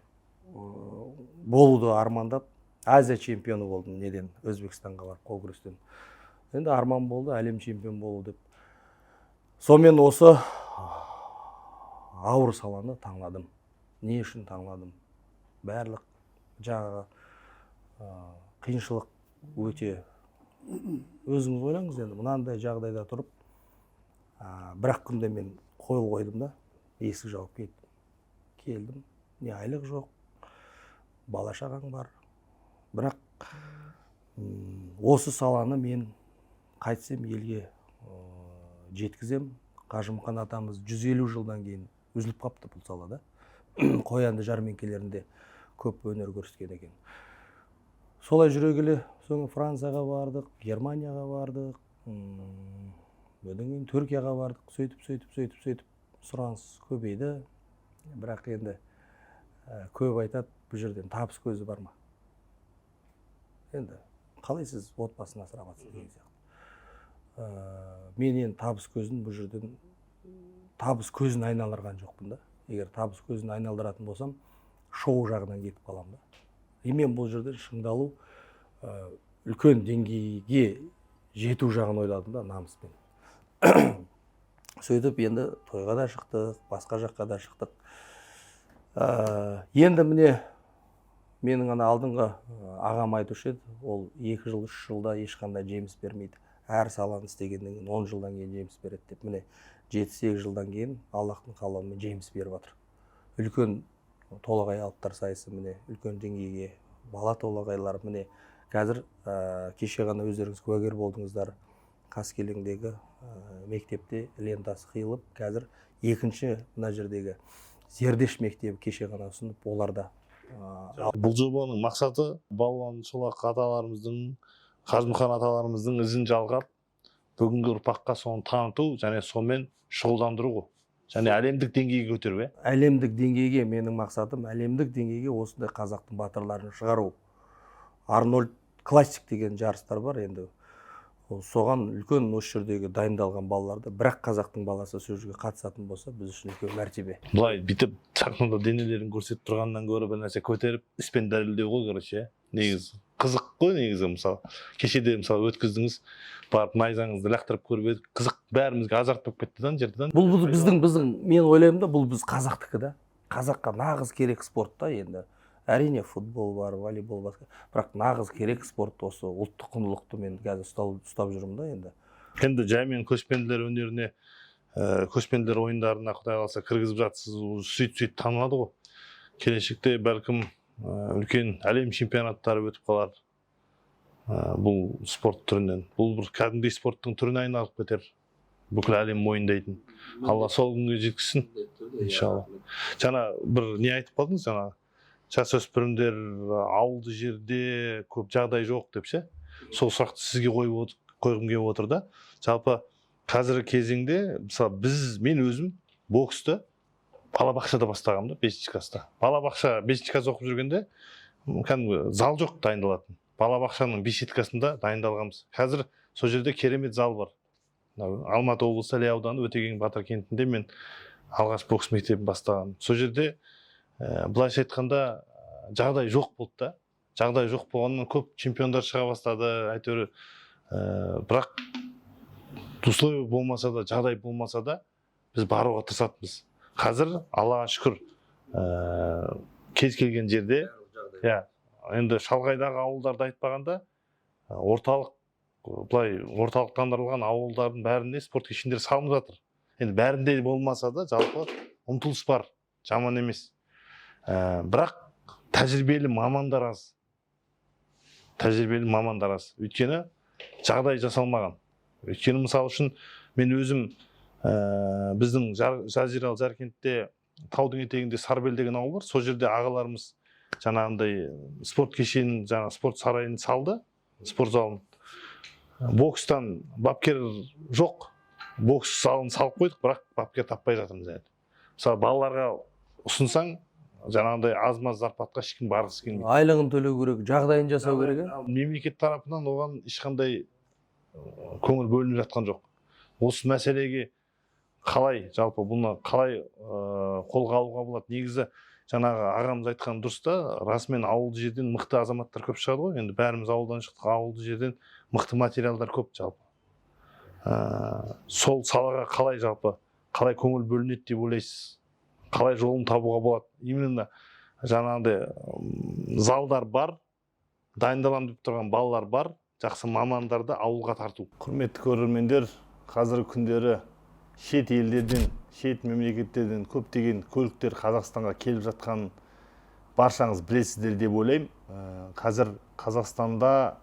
болуды армандап, Азия чемпионы болдым неден, Өзбекстанға барып қол күрестен. Енді арман болды әлем чемпион болу деп. Сонымен осы ауыр саланы таңдадым. Не үшін таңдадым? Барлық жаңағы қиыншылық өте Өзіңіз ойлаңыз енді, мынандай жағдайда тұрып, бір ақ күнде мен қол қойдым да, есік жауып кеттім. Келдім, не айлық жоқ, бала шағаң бар, бірақ осы саланы мен қайтсем елге жеткізем. Қажымұқан атамыз 150 жылдан кейін үзіліп қалыпты бұл салада. Қоянды жәрмеңкелерінде көп өнер көрсеткен екен. Солай жүре келе, соң Францияға бардық, Германияға бардық, одан кейін Түркияға бардық. Сөйтіп, сөйтіп, сөйтіп, сөйтіп сұраныс көбейді. Бірақ енді көп айтады, бұл жерден табыс көзі бар ма, енді қалай сіз отбасын асырап жатсыз деген сияқты. Мен енді табыс көзін, бұл жерден табыс көзін айналдырған жоқпын да. Егер табыс көзін айналдыратын болсам, шоу жағынан кетіп қаламын да. И мен бұл жерден шыңдалу, үлкен деңгейге жету жағын ойладым да намыспен. Сөйтіп енді тойға да шықтық, басқа жаққа да шықтық. Енді міне, менің ана алдыңғы ағам айтушы еді, ол 2 жыл, 3 жылда ешқандай жеміс бермейді, әр саланы істегеннен кейін 10 жылдан кейін жеміс береді деп. Міне, 7-8 жылдан кейін Аллахтың қалауымен жеміс беріп жатыр. Үлкен Толағай алыптар сайысы, міне, үлкен деңгейге, бала толағайлар, міне, қазір кеше ғана өздеріңіз куәгер болдыңыздар, Қаскелеңдегі мектепте лентасы қиылып, қазір екінші мына жердегі Зердеш мектебі кеше ғана ұсынып, олар да Бұл жобаның мақсаты Балуан Шолақ аталарымыздың, Қажымұқан аталарымыздың ізін жалғап, бүгінгі ұрпаққа соны таныту және сонымен шұғылдандыру ғой және әлемдік деңгейге көтеру, иә? Әлемдік деңгейге, менің мақсатым әлемдік деңгейге осындай қазақтың батырларын шығару. Арнольд Классик деген жарыстар бар енді. Ол соған үлкен осы жердегі дайындалған балаларды, бірақ қазақтың баласы сол жерге қатысатын болса, біз үшін үлкен мәртебе. Былай бүйтіп сахнада денелерін көрсетіп тұрғаннан гөрі бір нәрсе көтеріп, іспен дәлелдеу ғой, короче, иә. Негізі қызық қой негізі. Мысалы, кеше де, мысалы, өткіздіңіз, барып найзаңызды лақтырып көріп едік, қызық, бәрімізге азарт болып кетті да ана жерде да. Бұл біздің, мен ойлаймын да, бұл біз қазақтікі да, қазаққа нағыз керек спорт та. Енді әрине футбол бар, волейбол, басқа, бірақ нағыз керек спорт осы ұлттық құндылықты мен қазір ұстап жүрмін да енді. Енді жаймен көшпенділер өнеріне, көшпенділер ойындарына, құдай қаласа, кіргізіп жатсыз, сөйтіп сөйтіп танылады ғой. Келешекте бәлкім, үлкен әлем чемпионаттары өтіп қалар бұл спорт түрінен. Бұл бір кәдімгідей спорттың түріне айналып кетер, бүкіл әлем мойындайтын. Алла сол күнге жеткізсін, иншалла. Жаңа бір не айтып қалдыңыз, жаңа жасөспірімдер ауылды жерде көп жағдай жоқ деп ше. Сол сұрақты сізге қойғым келіп отыр да. Жалпы қазіргі кезеңде, мысалы, біз, мен өзім боксты балабақшада бастағанмын да, бесінші класста. Балабақша, бесінші класс оқып жүргенде кәдімгі зал жоқ дайындалатын, балабақшаның беседкасында дайындалғанбыз. Қазір сол жерде керемет зал бар. Мынау Алматы облысы, Іле ауданы, Өтеген батыр кентінде мен алғаш бокс мектебін бастағанмын. Сол жерде былайша айтқанда, жағдай жоқ болды да. Жағдай жоқ болғаннан көп чемпиондар шыға бастады әйтеуір. Бірақ условия болмаса да, жағдай болмаса да, біз баруға тырысатынбыз. Қазір Аллаға шүкір, кез келген жерде, иә, енді шалғайдағы ауылдарды айтпағанда, орталық, былай орталықтандырылған ауылдардың бәрінде спорт кешендері салынып жатыр. Енді бәрінде болмаса да, жалпы ұмтылыс бар, жаман емес. Бірақ тәжірибелі мамандар аз, тәжірибелі мамандар аз, өйткені жағдай жасалмаған. Өйткені, мысалы үшін, мен өзім біздің Жазиралы Жаркентте, таудың етегінде Сарбел деген ауыл бар. Сол жерде ағаларымыз жаңағындай спорт кешенін, жаңа спорт сарайын салды, спорт залын. Бокстан бапкер жоқ. Бокс залын салып қойдық, бірақ бапкер таппай жатырмыз әлі. Мысалы, балаларға ұсынсаң, жаңағындай аз маз зарплатқа ешкім барғысы келмейді. Айлығын төлеу керек, жағдайын жасау керек, иә. Ал мемлекет тарапынан оған ешқандай көңіл бөлініп жатқан жоқ. Осы мәселеге қалай, жалпы бұны қалай қолға алуға болады негізі? Жаңағы ағамыз айтқан дұрыс та. Расымен ауылды жерден мықты азаматтар көп шығады ғой енді, бәріміз ауылдан шықтық. Ауылды жерден мықты материалдар көп жалпы. Сол салаға қалай, жалпы қалай көңіл бөлінеді деп ойлайсыз? Қалай жолын табуға болады? Именно жаңағындай залдар бар, дайындаламын деп тұрған балалар бар, Жақсы мамандарды ауылға тарту. Құрметті көрермендер, қазіргі күндері шет елдерден, шет мемлекеттерден көптеген көліктер Қазақстанға келіп жатқанын баршаңыз білесіздер деп ойлаймын. Қазір Қазақстанда,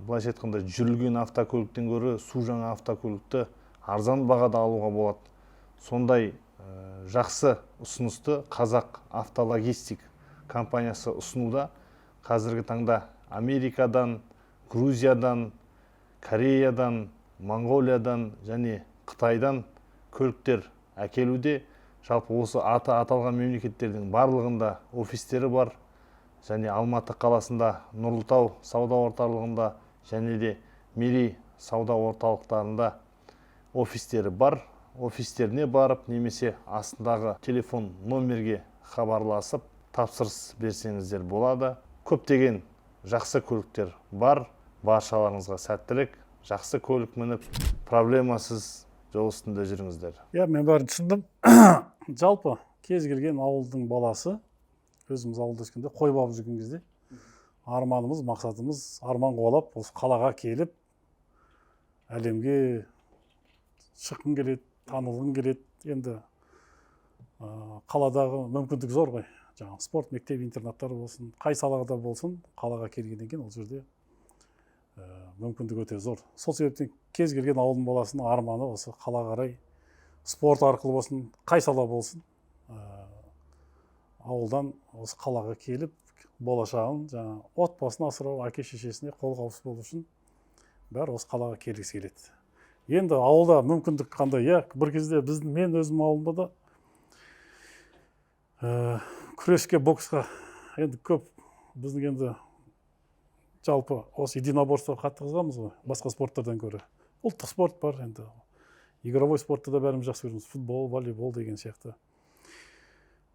былайша айтқанда, жүрілген автокөліктен гөрі су жаңа автокөлікті арзан бағада алуға болады. Сондай жақсы ұсынысты Қазақ Автологистик компаниясы ұсынуда. Қазіргі таңда Америкадан, Грузиядан, Кореядан, Моңғолиядан және Қытайдан көліктер әкелуде. Жалпы, осы аты аталған мемлекеттердің барлығында офистері бар және Алматы қаласында Нұрлытау сауда орталығында және де Мерей сауда орталықтарында офистері бар. Офистеріне барып немесе астындағы телефон номерге хабарласып, тапсырыс берсеңіздер болады. Көптеген жақсы көліктер бар. Баршаларыңызға сәттілік! Жақсы көлік мініп, проблемасыз жол үстінде жүріңіздер. Иә, мен бәрін түсіндім. Жалпы, кез келген ауылдың баласы, өзіміз ауылда өскенде, қой бағып жүрген кезде арманымыз, мақсатымыз, арман қуалап, осы қалаға келіп, әлемге шыққың келеді, танылғың келеді. Енді қаладағы мүмкіндік зор ғой, жаңағы спорт мектеп интернаттар болсын, қай салада болсын, қалаға келгеннен кейін ол жерде мүмкіндік өте зор. Сол себептен кез келген ауылдың баласының арманы осы қалаға қарай, спорт арқылы болсын, қай сала болсын, ауылдан осы қалаға келіп, болашағын, жаңағы отбасын асырау, әке шешесіне қолғабыс болу үшін бәрі осы қалаға келгісі келеді. Енді ауылда мүмкіндік қандай? Иә, бір кезде біздің, мен өзім ауылымда да күреске, боксқа енді көп, біздің енді жалпы осы единоборствоға қатты қызығамыз ғой басқа спорттардан гөрі. Ұлттық спорт бар, енді игровой спортты да бәріміз жақсы көреміз, футбол, волейбол деген сияқты.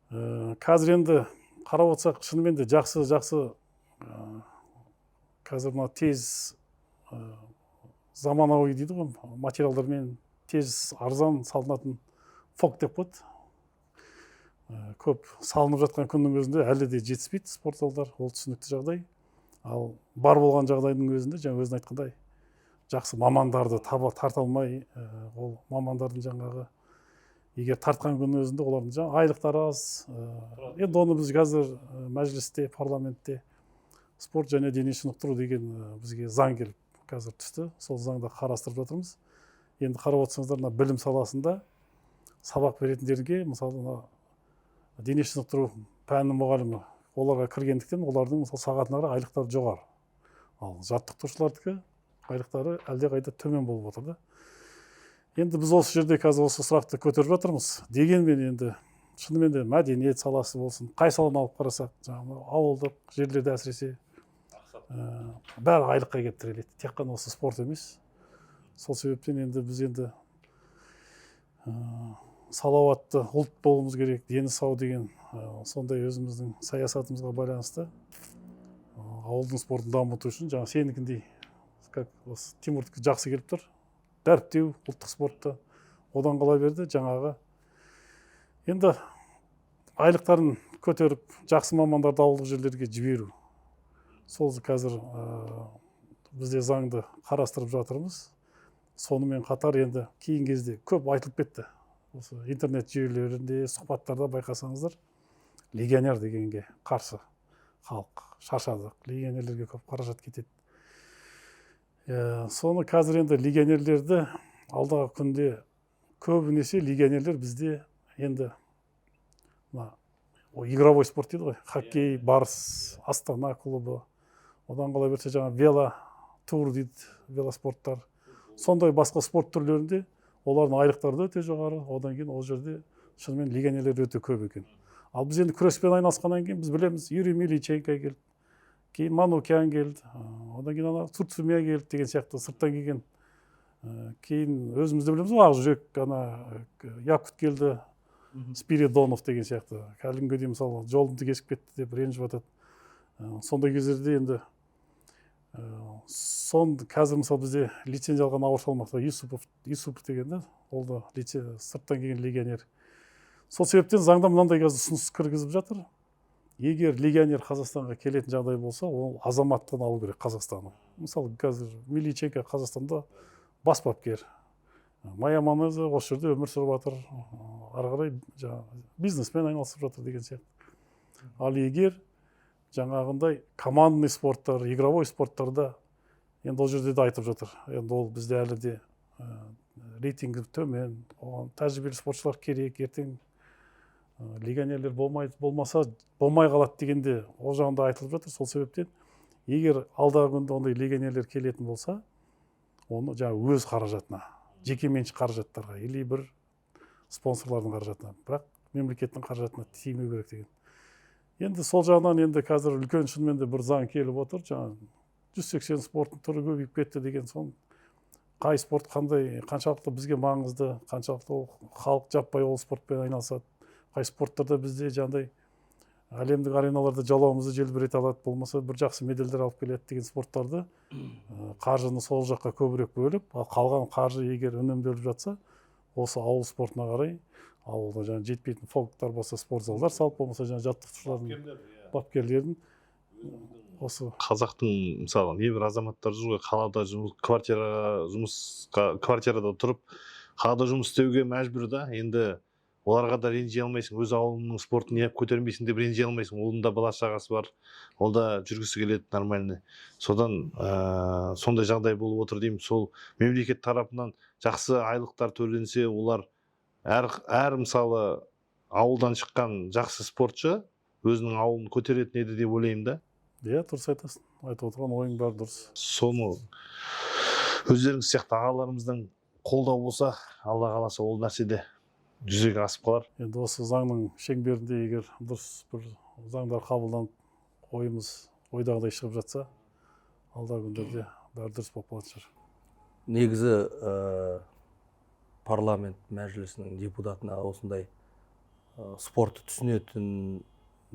Қазір енді қарап отырсақ, шынымен де жақсы жақсы қазір мына тез заманауи дейді ғой, материалдармен тез, арзан салынатын ФОК деп қояды. Көп салынып жатқан күннің өзінде әлі де жетіспейді спорт залдар, ол түсінікті жағдай. Ал бар болған жағдайдың өзінде, жаңа өзің айтқандай, жақсы мамандарды таба тарта алмай, ол мамандардың жаңағы егер тартқан күннің өзінде олардың жаңа айлықтары аз. Енді оны біз қазір мәжілісте, парламентте спорт және дене шынықтыру деген бізге заң келіп қазір түсті, сол заңды қарастырып жатырмыз. Енді қарап отырсаңыздар, мына білім саласында сабақ беретіндерге, мысалы, мына дене шынықтыру пәнінің мұғалімі, оларға кіргендіктен, олардың, мысалы, сағатына қарай айлықтары жоғары, ал жаттықтырушылардікі айлықтары әлдеқайда төмен болып отыр да. Енді біз осы жерде қазір осы сұрақты көтеріп жатырмыз. Дегенмен енді шынымен де мәдениет саласы болсын, қай саланы алып қарасақ, жаңағы ауылдық жерлерде әсіресе бәрі айлыққа келіп тіреледі, тек қана осы спорт емес. Сол себептен енді біз енді салауатты ұлт болуымыз керек, дені сау деген сондай өзіміздің саясатымызға байланысты ауылдың спортын дамыту үшін жаңа сенікіндей, как осы Тимурдікі жақсы келіп тұр, дәріптеу ұлттық спортты, одан қала берді жаңағы енді айлықтарын көтеріп, жақсы мамандарды ауылдық жерлерге жіберу. Сол қазір бізде заңды қарастырып жатырмыз. Сонымен қатар енді кейінгі кезде көп айтылып кетті, осы интернет жүйелерінде, сұхбаттарда байқасаңыздар, легионер дегенге қарсы халық шаршадық, легионерлерге көп қаражат кетеді. Соны қазір енді легионерлерді алдағы күнде, көбінесе легионерлер бізде енді мына игровой спорт дейді ғой, хоккей, Барыс, Астана клубы, одан қала берсе жаңа вело тур дейді, велоспорттар, сондай басқа спорт түрлерінде олардың айлықтары да өте жоғары. Одан кейін ол жерде шынымен легионерлер өте көп екен. Ал біз енді күреспен айналысқаннан кейін біз білеміз, Юрий Мельниченко келді, кейін Манукян келді, одан кейін ана Цурцумия келді деген сияқты сырттан келген. Кейін өзіміз де білеміз ғой, Ақжүрек, ана Якут келді, Спиридонов деген сияқты. Әлі күнге дейін, мысалы, жолымды кесіп кетті деп ренжіп жатады. Сондай кездерде енді сон қазір, мысалы, бізде лицензия алған ауыр салмақта Юсупов, Юсупов деген да, ол да сырттан келген легионер. Сол себептен заңда мынандай қазір ұсыныс кіргізіп жатыр. Егер легионер Қазақстанға келетін жағдай болса, ол азаматтығын алу керек Қазақстанның. Мысалы, қазір Миличенко Қазақстанда бас бапкер, Майя Манеза осы жерде өмір сүріп жатыр, ары қарай жаңағы бизнеспен айналысып жатыр деген сияқты. Ал егер жаңағындай командный спорттар, игровой спорттарда, енді ол жерде де айтып жатыр, енді ол бізде әлі де рейтингі төмен, оған тәжірибелі спортшылар керек, ертең легионерлер болмайды, болмаса болмай қалады дегенде, ол жағында айтылып жатыр. Сол себептен егер алдағы күнде ондай легионерлер келетін болса, оны жаңағы өз қаражатына, жекеменшік қаражаттарға или бір спонсорлардың қаражатына, бірақ мемлекеттің қаражатына тимеу керек деген. Енді сол жағынан енді қазір үлкен, шынымен де бір заң келіп отыр, жаңағы 180 спорттың түрі көбейіп кетті деген. Соң қай спорт қандай, қаншалықты бізге маңызды, қаншалықты ол халық жаппай ол спортпен айналысады, қай спорттарда бізде жаңағыдай әлемдік ареналарда жалауымызды желбірете алады, болмаса бір жақсы медальдер алып келеді деген спорттарды, қаржыны сол жаққа көбірек бөліп, ал қалған қаржы егер үнемделіп жатса, осы ауыл спортына қарай, ауылда жаңағы жетпейтін фолктар болса, спорт залдар салып, болмаса жаңағы жаттықтырушылардың, бапкерлердің осы. Қазақтың, мысалы, небір азаматтар жүр ғой қалада жұмыс, квартираға жұмысқа, квартирада тұрып, қалада жұмыс істеуге мәжбүр да. Енді оларға да ренжи алмайсың, өз ауылыңның спортын неғып көтермейсің деп ренжи алмайсың. Оның да бала шағасы бар, ол да жүргісі келеді нормальный. Содан сондай жағдай болып отыр деймін. Сол мемлекет тарапынан жақсы айлықтар төленсе, олар әр, мысалы, ауылдан шыққан жақсы спортшы өзінің ауылын көтеретін еді деп ойлаймын да. Иә, дұрыс айтасың, айтып отырған ойың бәрі дұрыс. Соны өздеріңіз сияқты ағаларымыздан қолдау болса, Алла қаласа, ол нәрсе де жүзеге асып қалар. Енді осы заңның шеңберінде егер дұрыс бір заңдар қабылданып, ойымыз ойдағыдай шығып жатса, алдағы күндерде бәрі дұрыс болып қалатын шығар. Негізі парламент мәжілісінің депутатына осындай спортты түсінетін,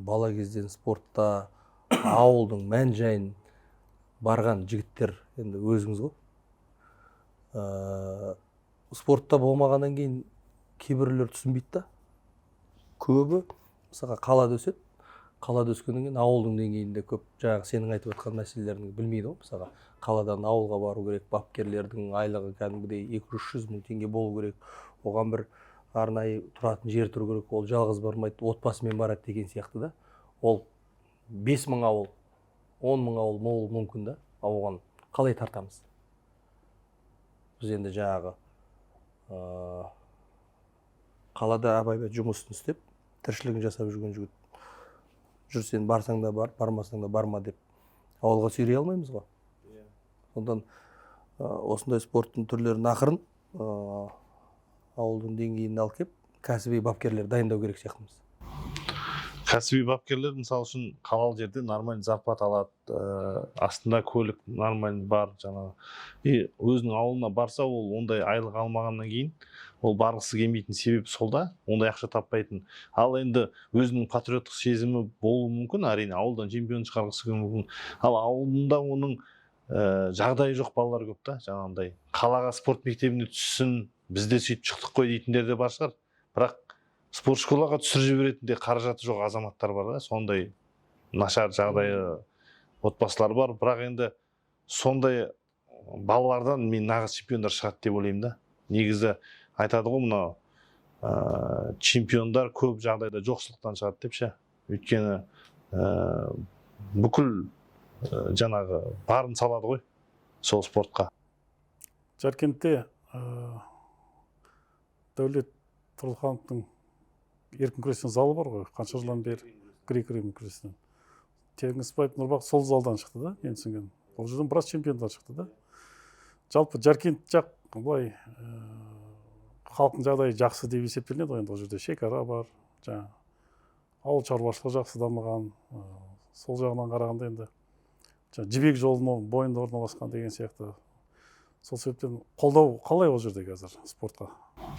бала кезден спортта ауылдың мән жайын барған жігіттер енді өзіңіз ғой. Спортта болмағаннан кейін кейбіреулер түсінбейді да. Көбі, мысалға, қалада өседі. Қалада өскеннен кейін ауылдың деңгейінде көп жаңағы сенің айтып отқан мәселелерін білмейді ғой. Мысалға, қаладан ауылға бару керек, бапкерлердің айлығы кәдімгідей 200-300 мың теңге болу керек, оған бір арнайы тұратын жер тұру керек, ол жалғыз бармайды, отбасымен барады деген сияқты да. Ол 5000 ауыл, 10 000 ауыл болуы мүмкін да. Ал оған қалай тартамыз біз? Енді жаңағы қалада абай жұмысын істеп, тіршілігін жасап жүрген жігіт жүр, сен барсаң да бар, бармасаң да барма деп ауылға сүйрей алмаймыз ғой. Сондықтан осындай спорттың түрлерін ақырын ауылдың деңгейіне алып келіп, кәсіби бапкерлер дайындау керек сияқтымыз. Кәсіби бапкерлер, мысалы үшін, қалалы жерде нормальный зарплата алады, астында көлік нормальный бар жаңағы. И өзінің ауылына барса, ол ондай айлық алмағаннан кейін ол барғысы келмейтін себеп сол да, ондай ақша таппайтын. Ал енді өзінің патриоттық сезімі болуы мүмкін, әрине, ауылдан чемпион шығарғысы келуі мүмкін. Ал ауылында оның жағдайы жоқ балалар көп та, жаңағындай қалаға спорт мектебіне түссін, біз де сөйтіп шықтық қой дейтіндер де бар шығар. Бірақ спорт школаға түсіріп жіберетін де қаражаты жоқ азаматтар бар да, сондай нашар жағдайы отбасылар бар. Бірақ енді сондай балалардан мен нағыз чемпиондар шығады деп ойлаймын да. Негізі айтады ғой, мынау чемпиондар көп жағдайда жоқшылықтан шығады деп ше. Өйткені бүкіл жаңағы барын салады ғой сол спортқа. Жаркентте Дәулет Тұрлыхановтың еркін күрестен залы бар ғой, қанша жылдан бері, грек рим күресінен. Теңізбаев Нұрбақ сол залдан шықты да, мен түсінгенім. Ол жерден біраз чемпиондар шықты да. Жалпы Жаркент жақ былай халықтың жағдайы жақсы деп есептелінеді ғой. Енді ол жерде шекара бар, жаңағы ауыл шаруашылығы жақсы дамыған, сол жағынан қарағанда енді жаңа Жібек жолының бойында орналасқан деген сияқты. Сол себептен қолдау қалай ол жерде қазір спортқа?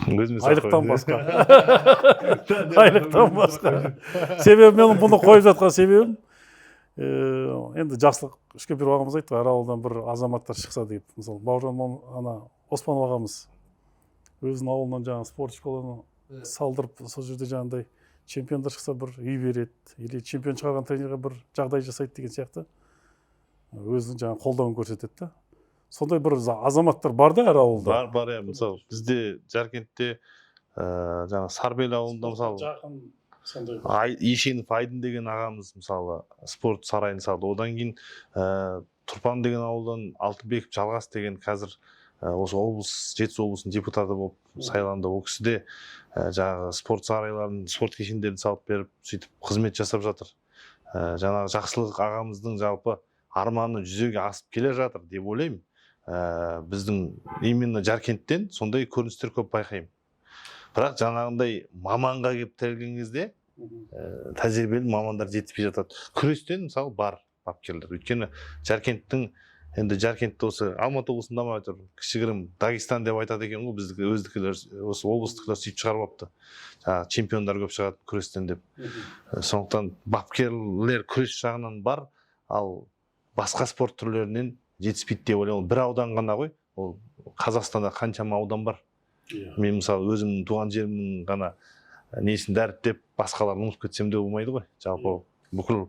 Өзіме сұрақ Айлықтан қойдым. басқа, айлықтан басқа. Себебі мен бұны қойып жатқан себебім, енді Жақсылық Үшкемпіров ағамыз айтты ғой, әр ауылдан бір азаматтар шықса деп. Мысалы, Бауыржан ана Оспанов ағамыз өзінің ауылынан жаңағы спорт школаны салдырып, сол жерде жаңағыдай Чемпиондар шықса, бір үй береді или чемпион шығарған тренерге бір жағдай жасайды деген сияқты, өзінің жаңағы қолдауын көрсетеді да. Сондай бір азаматтар бар да әр ауылда. Бар, иә. Мысалы, бізде Жаркентте, жаңағы Сарбел ауылында, мысалы, жақын сондай. Ешенов Айдын деген ағамыз, мысалы, спорт сарайын салды. Одан кейін Тұрпан деген ауылдан Алтынбеков Жалғас деген қазір осы облыс, Жетісу облысының депутаты болып сайланды. Ол кісі де жаңағы спорт сарайларын, спорт кешендерін салып беріп, сөйтіп қызмет жасап жатыр. Жаңағы Жақсылық ағамыздың жалпы арманы жүзеге асып келе жатыр деп ойлаймын. Біздің именно Жаркенттен сондай көріністер көп байқаймын, бірақ жаңағындай маманға келіп тірелген кезде тәжірибелі мамандар жетіспей жатады. Күрестен, мысалы, бар бапкерлер, өйткені Жаркенттің, енді Жаркентті осы Алматы облысында ма, әйтеуір кішігірім Дагестан деп айтады екен ғой біздікі, өздікілер, осы облыстікілер сөйтіп шығарып алыпты, жаңағы чемпиондар көп шығады күрестен деп. Сондықтан бапкерлер күрес жағынан бар, ал басқа спорт түрлерінен жетіспейді деп ойлаймын. Ол бір аудан ғана ғой, ол Қазақстанда қаншама аудан бар. Мен, мысалы, өзімнің туған жерімнің ғана несін дәріптеп, басқаларын ұмытып кетсем де болмайды ғой. Жалпы бүкіл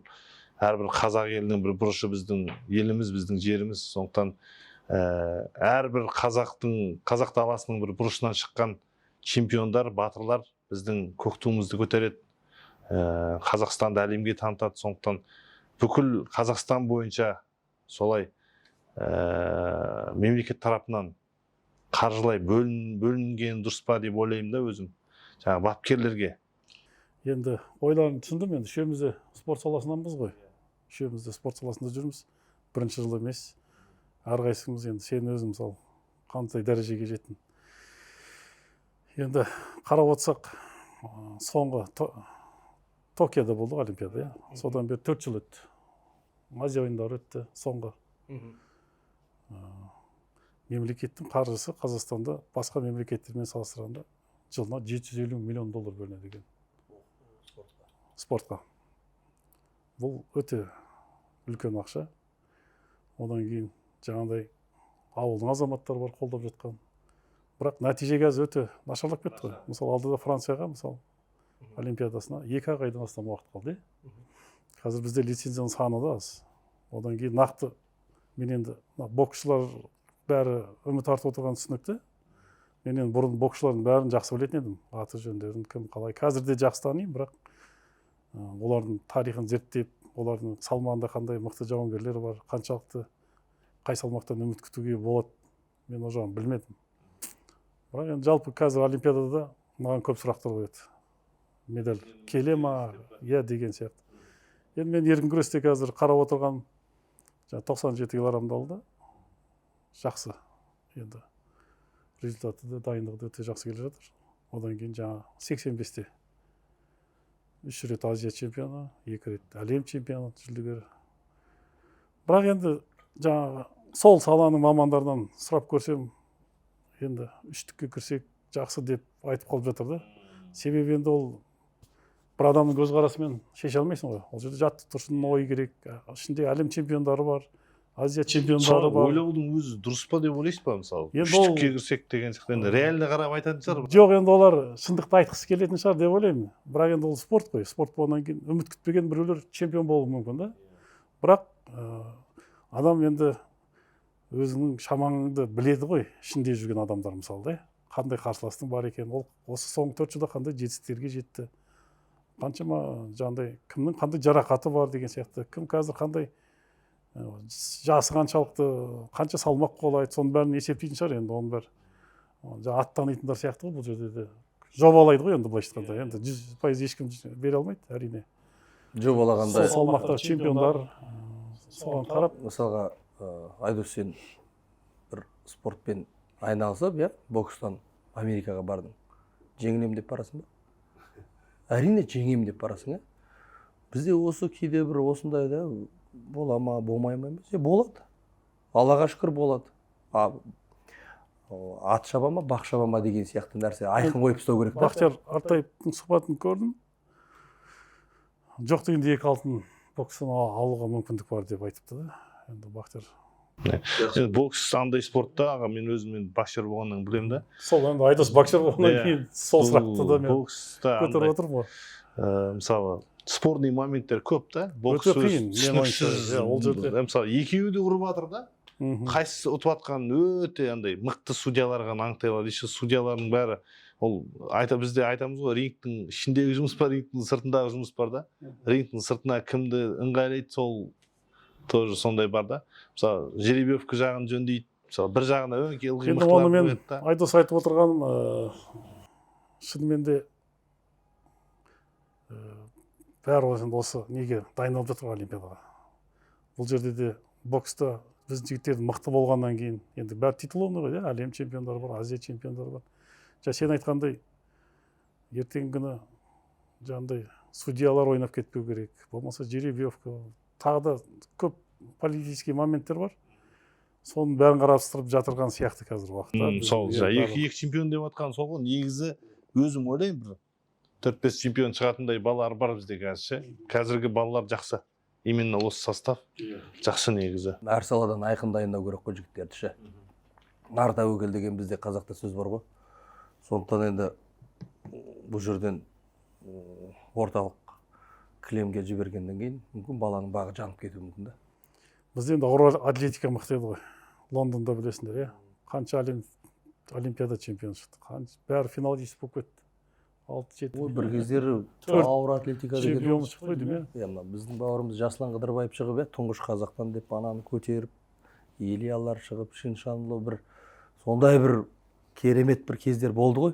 әрбір қазақ елінің бір бұрышы біздің еліміз, біздің жеріміз. Сондықтан әрбір қазақтың, қазақ даласының бір бұрышынан шыққан чемпиондар, батырлар біздің көк туымызды көтереді, Қазақстанды әлемге танытады. Сондықтан бүкіл Қазақстан бойынша солай мемлекет тарапынан қаржылай бөлінген дұрыс па деп ойлаймын да өзім, жаңағы бапкерлерге. Енді ойларын түсіндім. Енді үшеуміз де спорт саласынанбыз ғой, үшеуміз де спорт саласында жүрміз, бірінші жыл емес әрқайсымыз. Енді сен өзің, мысалы, қандай дәрежеге жеттің? Енді қарап отырсақ, соңғы Токиода болды ғой олимпиада, иә, содан бері 4 жыл өтті. Азия ойындары өтті соңғы. Мемлекеттің қаржысы Қазақстанда басқа мемлекеттермен салыстырғанда жылына 750 миллион доллар бөлінеді екен спортқа. Бұл өте үлкен ақша. Одан кейін жаңағыдай ауылдың азаматтары бар қолдап жатқан, бірақ нәтиже қазір өте нашарлап кетті ғой. Мысалы, алдыда Францияға, мысалы, олимпиадасына 2-ақ айдан астам уақыт қалды, иә. Қазір бізде лицензияның саны да аз. Одан кейін нақты мен енді мына боксшылар бәрі үміт артып отырғаны түсінікті. Мен енді бұрын боксшылардың бәрін жақсы білетін едім, аты жөндерін, кім қалай. Қазір де жақсы танимын, бірақ олардың тарихын зерттеп, олардың салмағында қандай мықты жауынгерлер бар, қаншалықты, қай салмақтан үміт күтуге болады, мен ол жағын білмедім. Бірақ енді жалпы қазір олимпиадада маған көп сұрақтар қояды: медаль келе ма, иә, деген сияқты. Енді мен еркін күресте қазір қарап отырған, жаңағы 97 килограммды алды, жақсы, енді результаты да, дайындығы да өте жақсы келе жатыр. Одан кейін жаңағы 85-те үш рет Азия чемпионы, екі рет әлем чемпионы жүлдегері. Бірақ енді жаңағы сол саланың мамандарынан сұрап көрсем, енді үштікке кірсек жақсы деп айтып қалып жатыр да. Себебі енді ол бір адамның көзқарасымен шеше алмайсың ғой, ол жерде жаттықтырушының ойы керек, ішінде әлем чемпиондары бар, Азия чемпиондары Солай бар. ойлаудың өзі дұрыс па деп ойлайсыз ба, мысалы, Енді ол- үштікке кірсек деген сияқты? Енді реально қарап айтатын шығар. Жоқ, енді олар шындықты айтқысы келетін шығар деп ойлаймын. Бірақ енді ол спорт қой, спорт болғаннан кейін үміт күтпеген біреулер чемпион болуы мүмкін да. Бірақ адам енді өзіңнің шамаңды біледі ғой, ішінде жүрген адамдар, мысалы да, қандай қарсыластың бар екенін, ол осы соңғы 4 жылда қандай жетістіктерге жетті, қаншама жаңағыдай кімнің қандай жарақаты бар деген сияқты, кім қазір қандай, жасы қаншалықты, қанша салмақ қолайды, соның бәрін есептейтін шығар. Енді оның бәрі жаңағы ат танитындар сияқты ғой, бұл жерде де жобалайды ғой енді. Былайша айтқанда, енді 100% ешкім бере алмайды, әрине. Жобалағанда Сол салмақтағы чемпиондар, соған қарап. Мысалға, Айдос, сен бір спортпен айналысып, иә, бокстан Америкаға бардың. Жеңілемін деп барасың ба? Әрине, жеңемін деп барасың, иә. Бізде осы кейде бір осындай да бола ма, болмай ма емес, болады, Аллаға шүкір, болады. А ат шаба ма, бақ шаба ма деген сияқты нәрсе айқын қойып тастау керек та. Бақтияр Артаевтың сұхбатын көрдім. Жоқ дегенде екі алтын бокстан алуға мүмкіндік бар деп айтыпты да. Енді Бақтияр Енді бокс андай спортта, аға, мен өзім енді боксер болғаннан білемін да. Сол енді Айдос боксер болғаннан кейін сол сұрақты да мен бокста көтеріп андай, отырмын ғой. Мысалы, спорный моменттер көп та. Бокс Өте өзі қиын, менің ойымша, түсініксіз. иә, ол жерде. Мысалы, екеуі де ұрып жатыр да, қайсысы ұтып жатқанын өте андай мықты судьялар ғана анықтай алады. Еще судьялардың бәрі ол айта, бізде айтамыз ғой, рингтің ішіндегі жұмыс бар, рингтің сыртындағы жұмыс бар да. Рингтің сыртына кімді ыңғайлайды, сол тоже сондай бар да. Мысалы, жеребьевка жағын жөндейді, мысалы, бір жағына өңкей ылғи Енді мықтылар оны мен қояды да. Айдос, айтып отырғаным, шынымен де бәрі енді осы неге дайындалып жатыр ғой, олимпиадаға. Бұл жерде де бокста біздің жігіттердің мықты болғаннан кейін енді бәрі титулованный ғой, иә, әлем чемпиондары бар, Азия чемпиондары бар. Жаңа сен айтқандай, ертеңгі күні жаңағыдай судьялар ойнап кетпеу керек, болмаса жеребьевка, тағы да көп политический моменттер бар, соның бәрін қарастырып жатырған сияқты қазіргі уақытта. Сол иә, жаңа барлық. Екі чемпион деп жатқан сол ғой. Негізі өзім ойлаймын, бір төрт бес чемпион шығатындай балалар бар бізде қазір ше. Қазіргі балалар жақсы, именно осы состав жақсы негізі. Әр саладан айқын дайындау керек қой жігіттерді ше. Нар тәуекел деген бізде қазақта сөз бар ғой. Сондықтан енді бұл жерден орталық кілемге жібергеннен кейін мүмкін баланың бағы жанып кетуі мүмкін да. Бізде енді ауыр атлетика мықты еді ғой. Лондонда білесіңдер, иә, қанша әлем, олимпиада чемпионы шықты, қанша, бәрі финалист болып кетті, алты, жеті. Ой, бір кездері Төрт ауыр атлетика деген чемпион шықты ғой деймін, иә. Иә, мына біздің бауырымыз Жасұлан Қыдырбаев шығып, иә, тұңғыш қазақтан деп ананы көтеріп, Ильялар шығып, Шиншанлы, бір сондай бір керемет бір кездер болды ғой.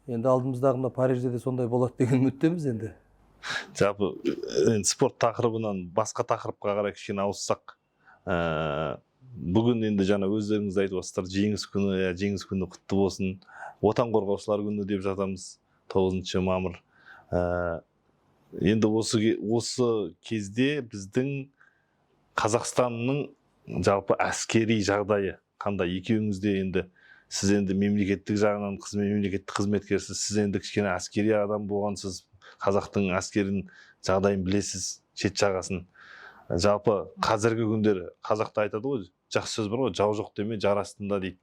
Енді алдымыздағы мына Парижде де сондай болады деген үміттеміз енді. Жалпы енді спорт тақырыбынан басқа тақырыпқа қарай кішкене ауыссақ. Бүгін енді жаңа өздеріңіз айтып отырсыздар, жеңіс күні, иә, жеңіс күні құтты болсын, Отан қорғаушылар күні деп жатамыз, 9 мамыр. Енді осы кезде біздің Қазақстанның жалпы әскери жағдайы қандай? Екеуіңіз де енді, сіз енді мемлекеттік жағынан қызмет, мемлекеттік қызметкерсіз, сіз енді кішкене әскери адам болғансыз, қазақтың әскерінің жағдайын білесіз, шет жағасын. Жалпы қазіргі күндері қазақта айтады ғой, жақсы сөз бар ғой, «Жау жоқ деме, жар астында» дейді.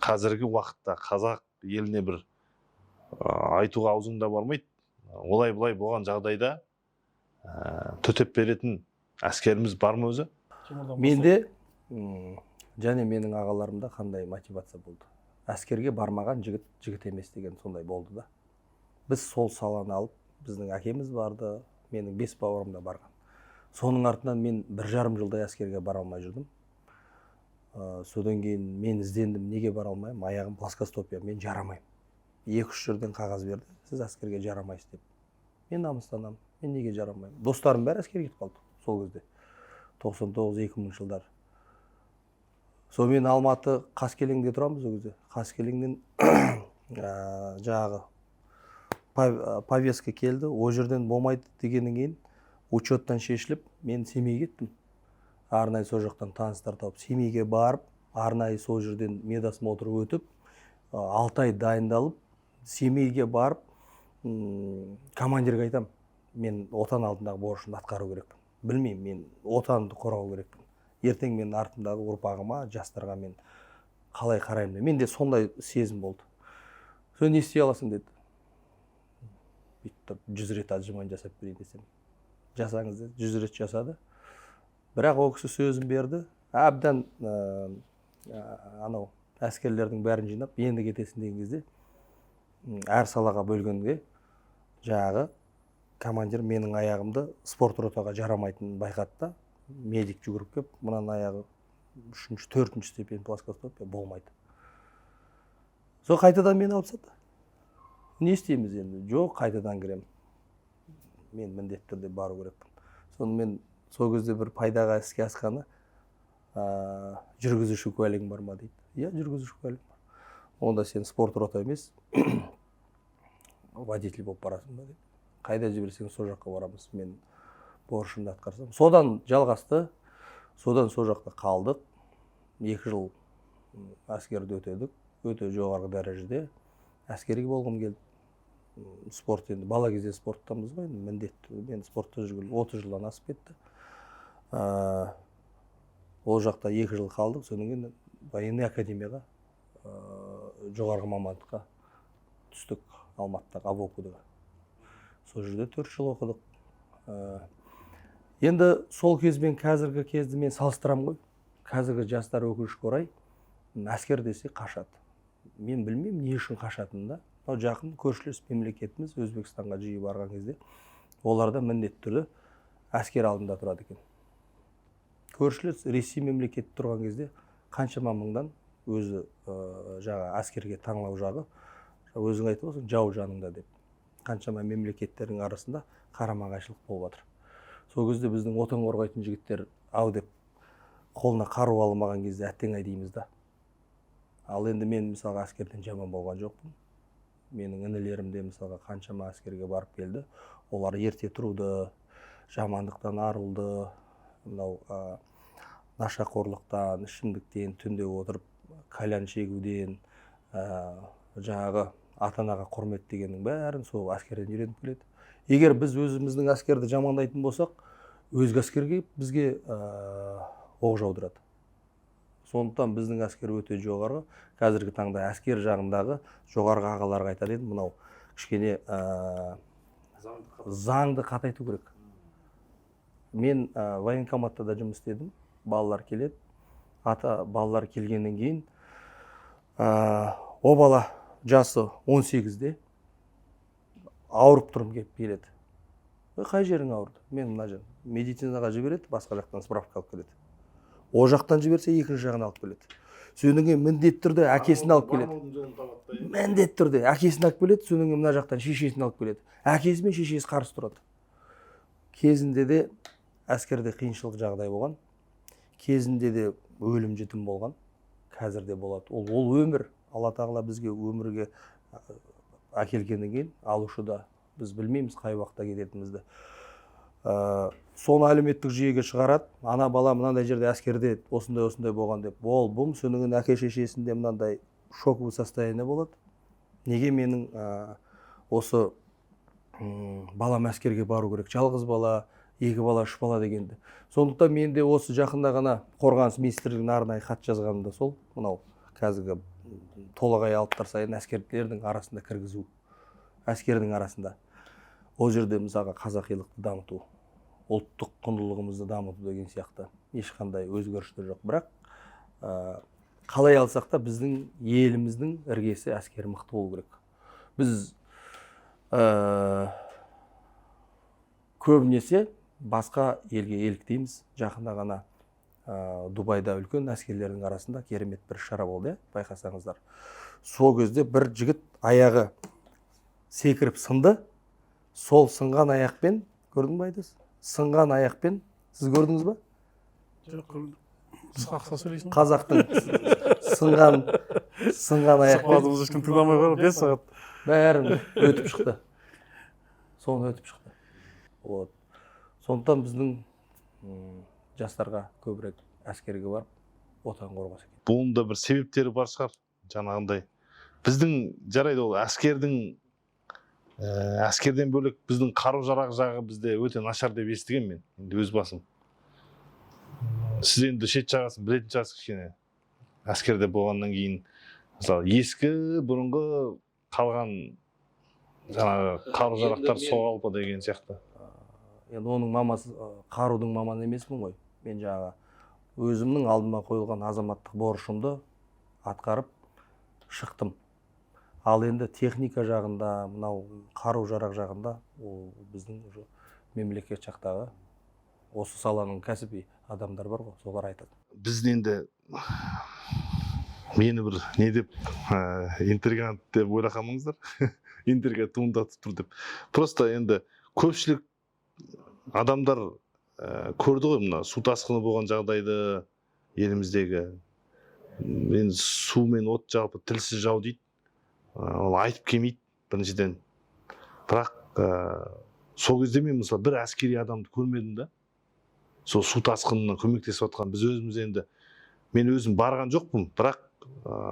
Қазіргі уақытта қазақ еліне бір айтуға аузыңда бармайды, олай былай болған жағдайда төтеп беретін әскеріміз бар ма өзі? Менде және менің ағаларымда қандай мотивация болды: әскерге бармаған жігіт жігіт емес деген сондай болды да. Біз сол саланы алып, біздің әкеміз барды, менің бес бауырым да барған. Соның артынан мен 1,5 жылдай әскерге бара алмай жүрдім. Содан кейін мен іздендім, неге бара алмаймын, аяғым плоскостопия, мен жарамаймын. Екі үш жерден қағаз берді, сіз әскерге жарамайсыз деп. Мен намыстанамын, мен неге жарамаймын? Достарым бәрі әскерге кетіп қалды сол кезде, 99, 2000 жылдар. Сонымен Алматы, Қаскелеңде тұрамыз ол кезде. Қаскелеңнен жаңағы повестка келді. Ол жерден болмайды дегеннен кейін учеттан шешіліп, мен Семейге кеттім. Арнайы сол жақтан таныстар тауып, Семейге барып, арнайы сол жерден медосмотр өтіп, 6 ай дайындалып, Семейге барып, командирге айтамын: мен Отан алдындағы борышымды атқару керекпін, білмеймін, мен Отанды қорғау керекпін, ертең менің артымдағы ұрпағыма, жастарға мен қалай қараймын деп. Менде сондай сезім болды. Соны не істей аласың деді. Бүйтіп тұрып, 100 рет отжимание жасап берейін десем, жасаңыз деді. 100 рет жасады. Бірақ ол кісі сөзін берді әбден. Анау әскерлердің бәрін жинап, енді кетесің деген кезде, әр салаға бөлгенге жаңағы командир менің аяғымды спорт ротаға жарамайтынын байқады да. Медик жүгіріп келіп, мынаның аяғы үшінші, төртінші степень плоскостопия, болмайды. Сол қайтадан мені алып тастады. Не істейміз енді? Жоқ, қайтадан кіремін, мен міндетті түрде бару керекпін. Сонымен сол кезде бір пайдаға іске асқаны, жүргізуші куәлігің бар ма дейді. Иә, жүргізуші куәлігім бар. Онда сен спорт рота емес, водитель болып барасың ба деп. Қайда жіберсең, сол жаққа барамыз, мен борышымды атқарсам. Содан жалғасты. Содан сол жақта қалдық, 2 жыл әскерді өтедік. Өте жоғарғы дәрежеде әскери болғым келді. Спорт енді бала кезде спорттамыз ғой енді, міндетті. Мен спортта жүргелі 30 жылдан асып кетті. Ол жақта 2 жыл қалдық, содан кейін военный академияға, жоғарғы мамандыққа түстік, Алматыдағы АВОКУ-да. Сол жерде 4 жыл оқыдық. Енді сол кез бен қазіргі кезді мен салыстырамын ғой. Қазіргі жастар, өкінішке орай, әскер десе қашады. Мен білмеймін, не үшін қашатынын да. Мынау жақын көршілес мемлекетіміз Өзбекстанға жиі барған кезде оларда міндетті түрде әскер алдында тұрады екен. Көршілес Ресей мемлекеті тұрған кезде қаншама мыңдан өзі жаңа әскерге таңлау жағы, өзің айтып отырсың, жау жаныңда деп. Қаншама мемлекеттердің арасында қарама қайшылық болып жатыр. Сол кезде біздің отан қорғайтын жігіттер ау деп қолына қару алмаған кезде әттең ай дейміз да. Ал енді мен, мысалға, әскерден жаман болған жоқпын. Менің інілерім де, мысалға, қаншама әскерге барып келді. Олар ерте тұруды, жамандықтан арылды, мынау нашақорлықтан, ішімдіктен, түнде отырып кальян шегуден, жаңағы ата анаға құрмет дегеннің бәрін сол әскерден үйреніп келеді. Егер біз өзіміздің әскерді жамандайтын болсақ, өзге әскер келіп бізге оқ жаудырады. Сондықтан біздің әскер өте жоғарғы. Қазіргі таңда әскер жағындағы жоғарғы ағаларға айтар едім, мынау кішкене заңды қатайту керек. Мен военкоматта да жұмыс істедім. Балалар келеді, ата балалар келгеннен кейін о бала жасы 18-де, ауырып тұрмын келіп келеді. «Ой, қай жерің ауырды?» «Мен мына жер». Медицинаға жібереді, басқа жақтан справка алып келеді. О жақтан жіберсе, екінші жағын алып келеді. Содан кейін міндетті түрде әкесін алып келеді, міндетті түрде әкесін алып келеді. Содан кейін мына жақтан шешесін алып келеді, әкесі мен шешесі қарсы тұрады. Кезінде де әскерде қиыншылық жағдай болған, кезінде де өлім жітім болған, қазір де болады. Ол өмір. Алла тағала бізге өмірге әкелгеннен кейін алушы да, біз білмейміз қай уақытта кететінімізді. Соны әлеуметтік жүйеге шығарады: ана бала мынандай жерде әскерде осындай осындай болған деп. Ол бұм, содан кейін әке шешесінде мынандай шоковый состояние болады: неге менің осы балам әскерге бару керек, жалғыз бала, екі бала, үш бала дегенді. Сондықтан мен де осы жақында ғана Қорғаныс министрлігіне арнайы хат жазғаным да сол: мынау қазіргі толағай алыптар сайын әскерлердің арасында кіргізу, әскердің арасында, ол жерде, мысалға, қазақилықты дамыту, ұлттық құндылығымызды дамыту деген сияқты ешқандай өзгерістер жоқ. Бірақ қалай алсақ та, біздің еліміздің іргесі, әскері мықты болу керек. Біз көбінесе басқа елге еліктейміз. Жақында ғана Дубайда үлкен әскерлердің арасында керемет бір шара болды, иә, байқасаңыздар. Сол кезде бір жігіт аяғы секіріп сынды. Сол сынған аяқпен, көрдің ба, Айдос, сынған аяқпен, сіз көрдіңіз ба? Жоқ, көрмедім. Қысқа қысқа сөйлейсің ғой. Қазақтың сынған аяқпен Сұхбатымызды ешкім тыңдамай қойған 5 сағат. бәрін өтіп шықты, соны өтіп шықты. Вот, сондықтан біздің жастарға көбірек әскерге барып, отан қорғаса екен. Бұның да бір себептері бар шығар. Жаңағындай біздің, жарайды, ол әскердің әскерден бөлек біздің қару жарақ жағы бізде өте нашар деп естігенмін мен енді өз басым. Сіз енді шет жағасын білетін шығарсыз кішкене, әскерде болғаннан кейін. Мысалы, ескі, бұрынғы қалған жаңағы қару жарақтар соғалпы деген сияқты. Енді оның мамасы, қарудың маманы емеспін ғой мен. Жаңағы өзімнің алдыма қойылған азаматтық борышымды атқарып шықтым. Ал енді техника жағында, мынау қару жарақ жағында ол біздің уже мемлекет жақтағы осы саланың кәсіби адамдар бар ғой, солар айтады. Біздің енді, мені бір не деп, интригант деп ойлап қалмаңыздар, интрига туындатып тұр деп. Просто енді көпшілік адамдар көрді ғой мына су тасқыны болған жағдайды еліміздегі. Енді су мен от жалпы тілсіз жау дейді. Ол айтып келмейді біріншіден. Бірақ сол кезде мен, мысалы, бір әскери адамды көрмедім да сол су тасқынына көмектесіп жатқан. Біз өзіміз енді, мен өзім барған жоқпын, бірақ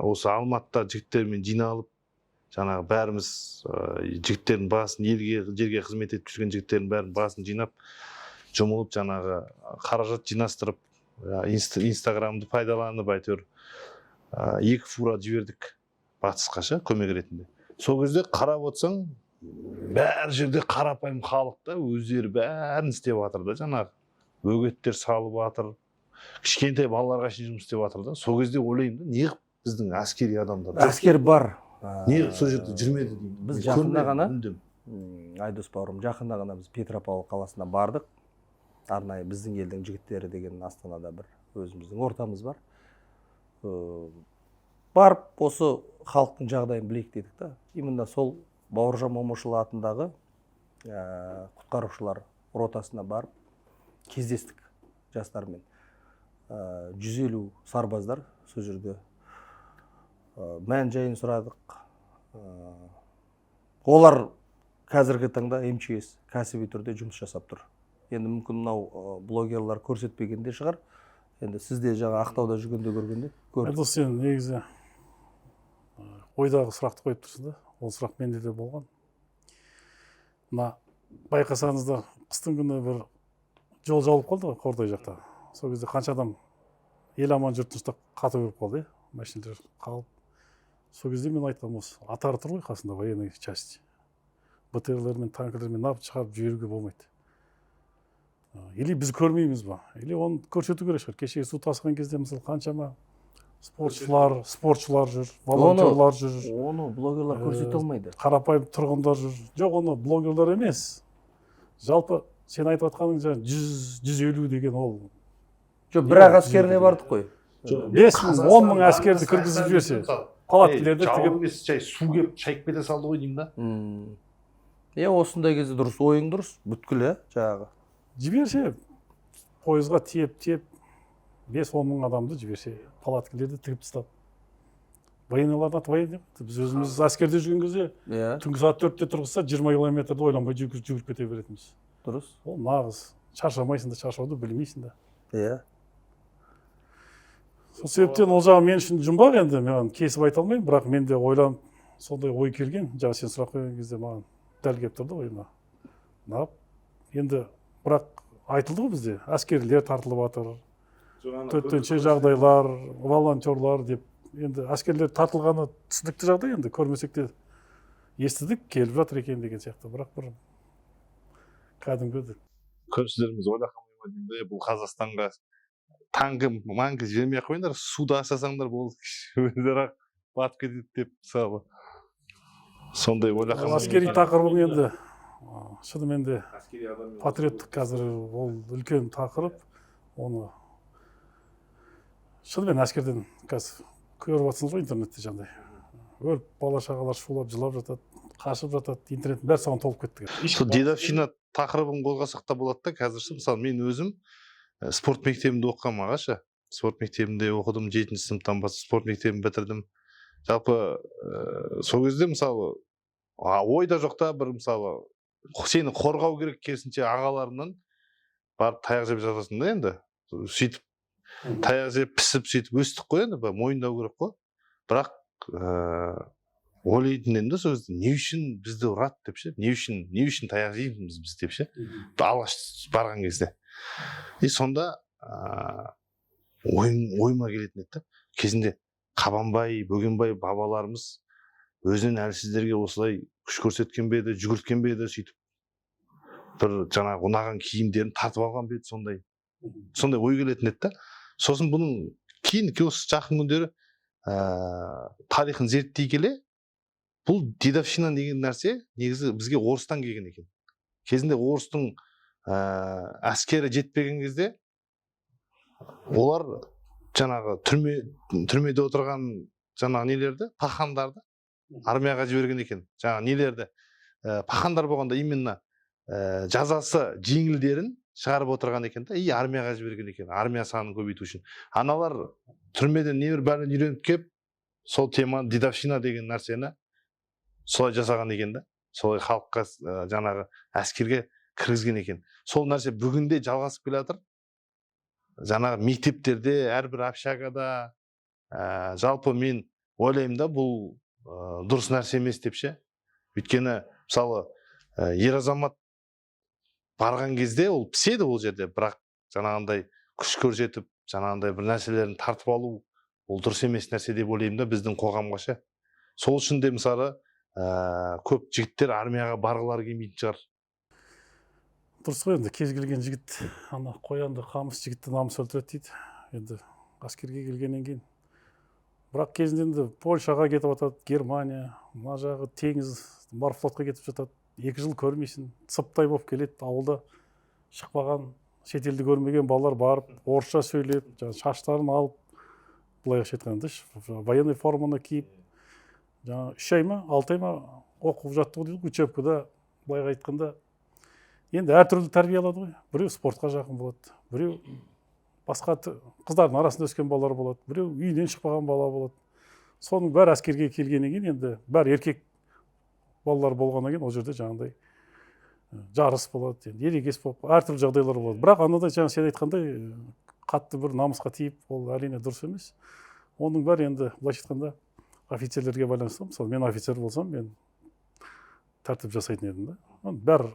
осы Алматыда жігіттермен жиналып, жаңағы бәріміз жігіттердің басын, елге, жерге қызмет етіп жүрген жігіттердің бәрін басын жинап, жұмылып, жаңағы қаражат жинастырып Инстаграмды пайдаланып, әйтеуір екі фура жібердік батысқа ше, көмек ретінде. Сол кезде қарап отырсаң, бәр жерде қарапайым халық та өздері бәрін істеп жатыр да, жаңағы бөгеттер салып жатыр, кішкентай балаларға шейін жұмыс істеп жатыр да. Сол кезде ойлаймын да, неғып біздің әскери адамдар жоқ? Әскер бар. Неғып сол жерде жүрмеді деймін. Біз Мен жақында көрмедім ғана мүлдем. Айдос бауырым, жақында ғана біз Петропавл қаласына бардық. Арнайы «Біздің елдің жігіттері» деген Астанада бір өзіміздің ортамыз бар. Барып, осы халықтың жағдайын білейік дедік та. Именно сол Бауыржан Момышұлы атындағы құтқарушылар ротасына барып кездестік жастармен. 150 сарбаздар сол жерде. Мән жайын сұрадық. Олар қазіргі таңда МЧС кәсіби түрде жұмыс жасап тұр. Енді мүмкін мынау блогерлар көрсетпеген де шығар. Енді сіз де жаңа Ақтауда жүргенде көргенде көрдік. Айдос, сен негізі ойдағы сұрақты қойып тұрсың да. Ол сұрақ менде де болған. Мына байқасаңыздар, қыстың күні бір жол жабылып қалды ғой Қордай жақта. Сол кезде қанша адам ел аман, жұрт тыныштап қатып өліп қалды, иә, машиналар қалып. Сол кезде мен айтқанмын: осы АТАР тұр ғой қасында, военный часть, БТРлермен, танкілермен неғып шығарып жіберуге болмайды? Или біз көрмейміз ба, или оны көрсету керек шығар. Кешегі су тасыған кезде, мысалы, қаншама спортшылар жүр, волонтерлар жүр. Оны блогерлар көрсете алмайды. Қарапайым тұрғындар жүр. Жоқ, оны блогерлар емес, жалпы сен айтып жатқаның жаңа 100, 150 деген ол Жоқ, бір ақ әскеріне бардық қой. 5000, 10 000 әскерді кіргізіп жіберсе, палаткілерді жауын тігіп. емес, жай су келіп шайып кете салды ғой деймін да. Иә, осындай кезде дұрыс, ойың дұрыс бүткіл, иә, жаңағы. Жіберсе, пойызға тиеп тиеп 5-10 мың адамды жіберсе, палаткілерді тігіп тастап, военныйларды аты военный. Біз өзіміз әскерде жүрген кезде түнгі сағат 4-те тұрғызса, 20 километрді ойланбай жүгіріп кете беретінбіз. Ол нағыз шаршамайсың да, шаршауды білмейсің да. Сол себептен ол жағы мен үшін жұмбақ. Енді мен кесіп айта алмаймын, бірақ мен де ойланып, сондай ой келген. Жаңа сен сұрақ қойған кезде маған дәл келіп тұрды ойыма. Неғып енді, бірақ айтылды ғой, бізде әскерилер тартылып жатыр, төтенше жағдайлар, волонтерлар деп. Енді әскерлер тартылғаны түсінікті жағдай, енді көрмесек те естідік, келіп жатыр екен деген сияқты. Бірақ бір кәдімгі Көршілеріміз ойлап қалмай ма деймін да, бұл Қазақстанға танкі манкі жібермей ақ қойыңдар, суды ашасаңдар болды, өздері ақ батып кетеді деп, мысалы, сондай ойлап Ол қалмай. Әскери тақырыбың енді шынымен де патриоттық қазір ол үлкен тақырып. Оны шынымен әскерден қазір көріп жатсыңыз ғой интернетте, жаңағыдай өліп, бала шағалар шулап жылап жатады, қашып жатады, интернеттің бәрі соған толып кетті. Сол дедовщина тақырыбын қозғасақ та болады да қазір ше. Мысалы, мен өзім спорт мектебінде оқығанмын, ағашы. Спорт мектебінде оқыдым, жетінші сыныптан бастап спорт мектебін бітірдім. Жалпы сол кезде, мысалы, ойда жоқта бір, мысалы, сені қорғау керек, керісінше ағаларыңнан барып таяқ жеп жатасың да. Енді сөйтіп таяқ жеп, пісіп, сөйтіп өстік қой енді, былай мойындау керек қой. Бірақ ойлайтын едім да сол кезде, не үшін бізді ұрады деп ше, не үшін таяқ жейміз біз деп ше, алғаш барған кезде. И сонда ойыма келетін еді да, кезінде Қабанбай, Бөгенбай бабаларымыз өзінен әлсіздерге осылай күш көрсеткен бе еді, жүгірткен бе еді, сөйтіп бір жаңағы ұнаған киімдерін тартып алған ба еді, сондай ой келетін еді да. Сосын бұның кейін осы жақын күндері тарихын зерттей келе, бұл дедовщина деген нәрсе негізі бізге орыстан келген екен. Кезінде орыстың әскері жетпеген кезде олар жаңағы түрмеде отырған жаңағы нелерді, пахандарды армияға жіберген екен. Жаңағы нелерді, пахандар болғанда, именно жазасы жеңілдерін шығарып отырған екен да, и армияға жіберген екен, армия санын көбейту үшін. Аналар түрмеден небір бәрін үйреніп келіп, сол тема дедовщина деген нәрсені солай жасаған екен да, солай халыққа, жаңағы әскерге кіргізген екен. Сол нәрсе бүгінде жалғасып келе жатыр жаңағы мектептерде, әрбір общагада. Жалпы мен ойлаймын да, бұл дұрыс нәрсе емес деп ше. Өйткені, мысалы, ер азамат барған кезде ол піседі ол жерде, бірақ жаңағындай күш көрсетіп жаңағындай бір нәрселерін тартып алу ол дұрыс емес нәрсе деп ойлаймын да біздің қоғамға ше. Сол үшін де мысалы көп жігіттер армияға барғылары келмейтін шығар. Дұрыс қой енді, кез келген жігіт ана қоянды қамыс, жігітті намыс өлтіреді дейді енді әскерге келгеннен кейін. Бірақ кезінде енді Польшаға кетіп жатады, Германия, мына жағы теңіз, морфлотқа кетіп жатады. 2 жыл көрмейсің, сыптай болып келеді. Ауылда шықпаған, шетелді көрмеген балалар барып орысша сөйлеп, жаңағы шаштарын алып, былайша айтқанда военный форманы киіп, жаңағы 3 ай ма, 6 ай ма оқып жаттығу дейді ғой, учебкада. Былайға айтқанда енді әртүрлі тәрбие алады ғой. Біреу спортқа жақын болады, біреу басқа қыздардың арасында өскен балалар болады, біреу үйінен шықпаған бала болады. Соның бәрі әскерге келгеннен кейін енді бәрі еркек балалар болғаннан кейін ол жерде жаңағыдай жарыс болады, енді ерегес болып әртүрлі жағдайлар болады. Бірақ анадай жаңа сен айтқандай қатты бір намысқа тиіп, ол әрине дұрыс емес. Оның бәрі енді былайша айтқанда офицерлерге байланысты. Мысалы, мен офицер болсам, мен тәртіп жасайтын едім да. Оның бәрі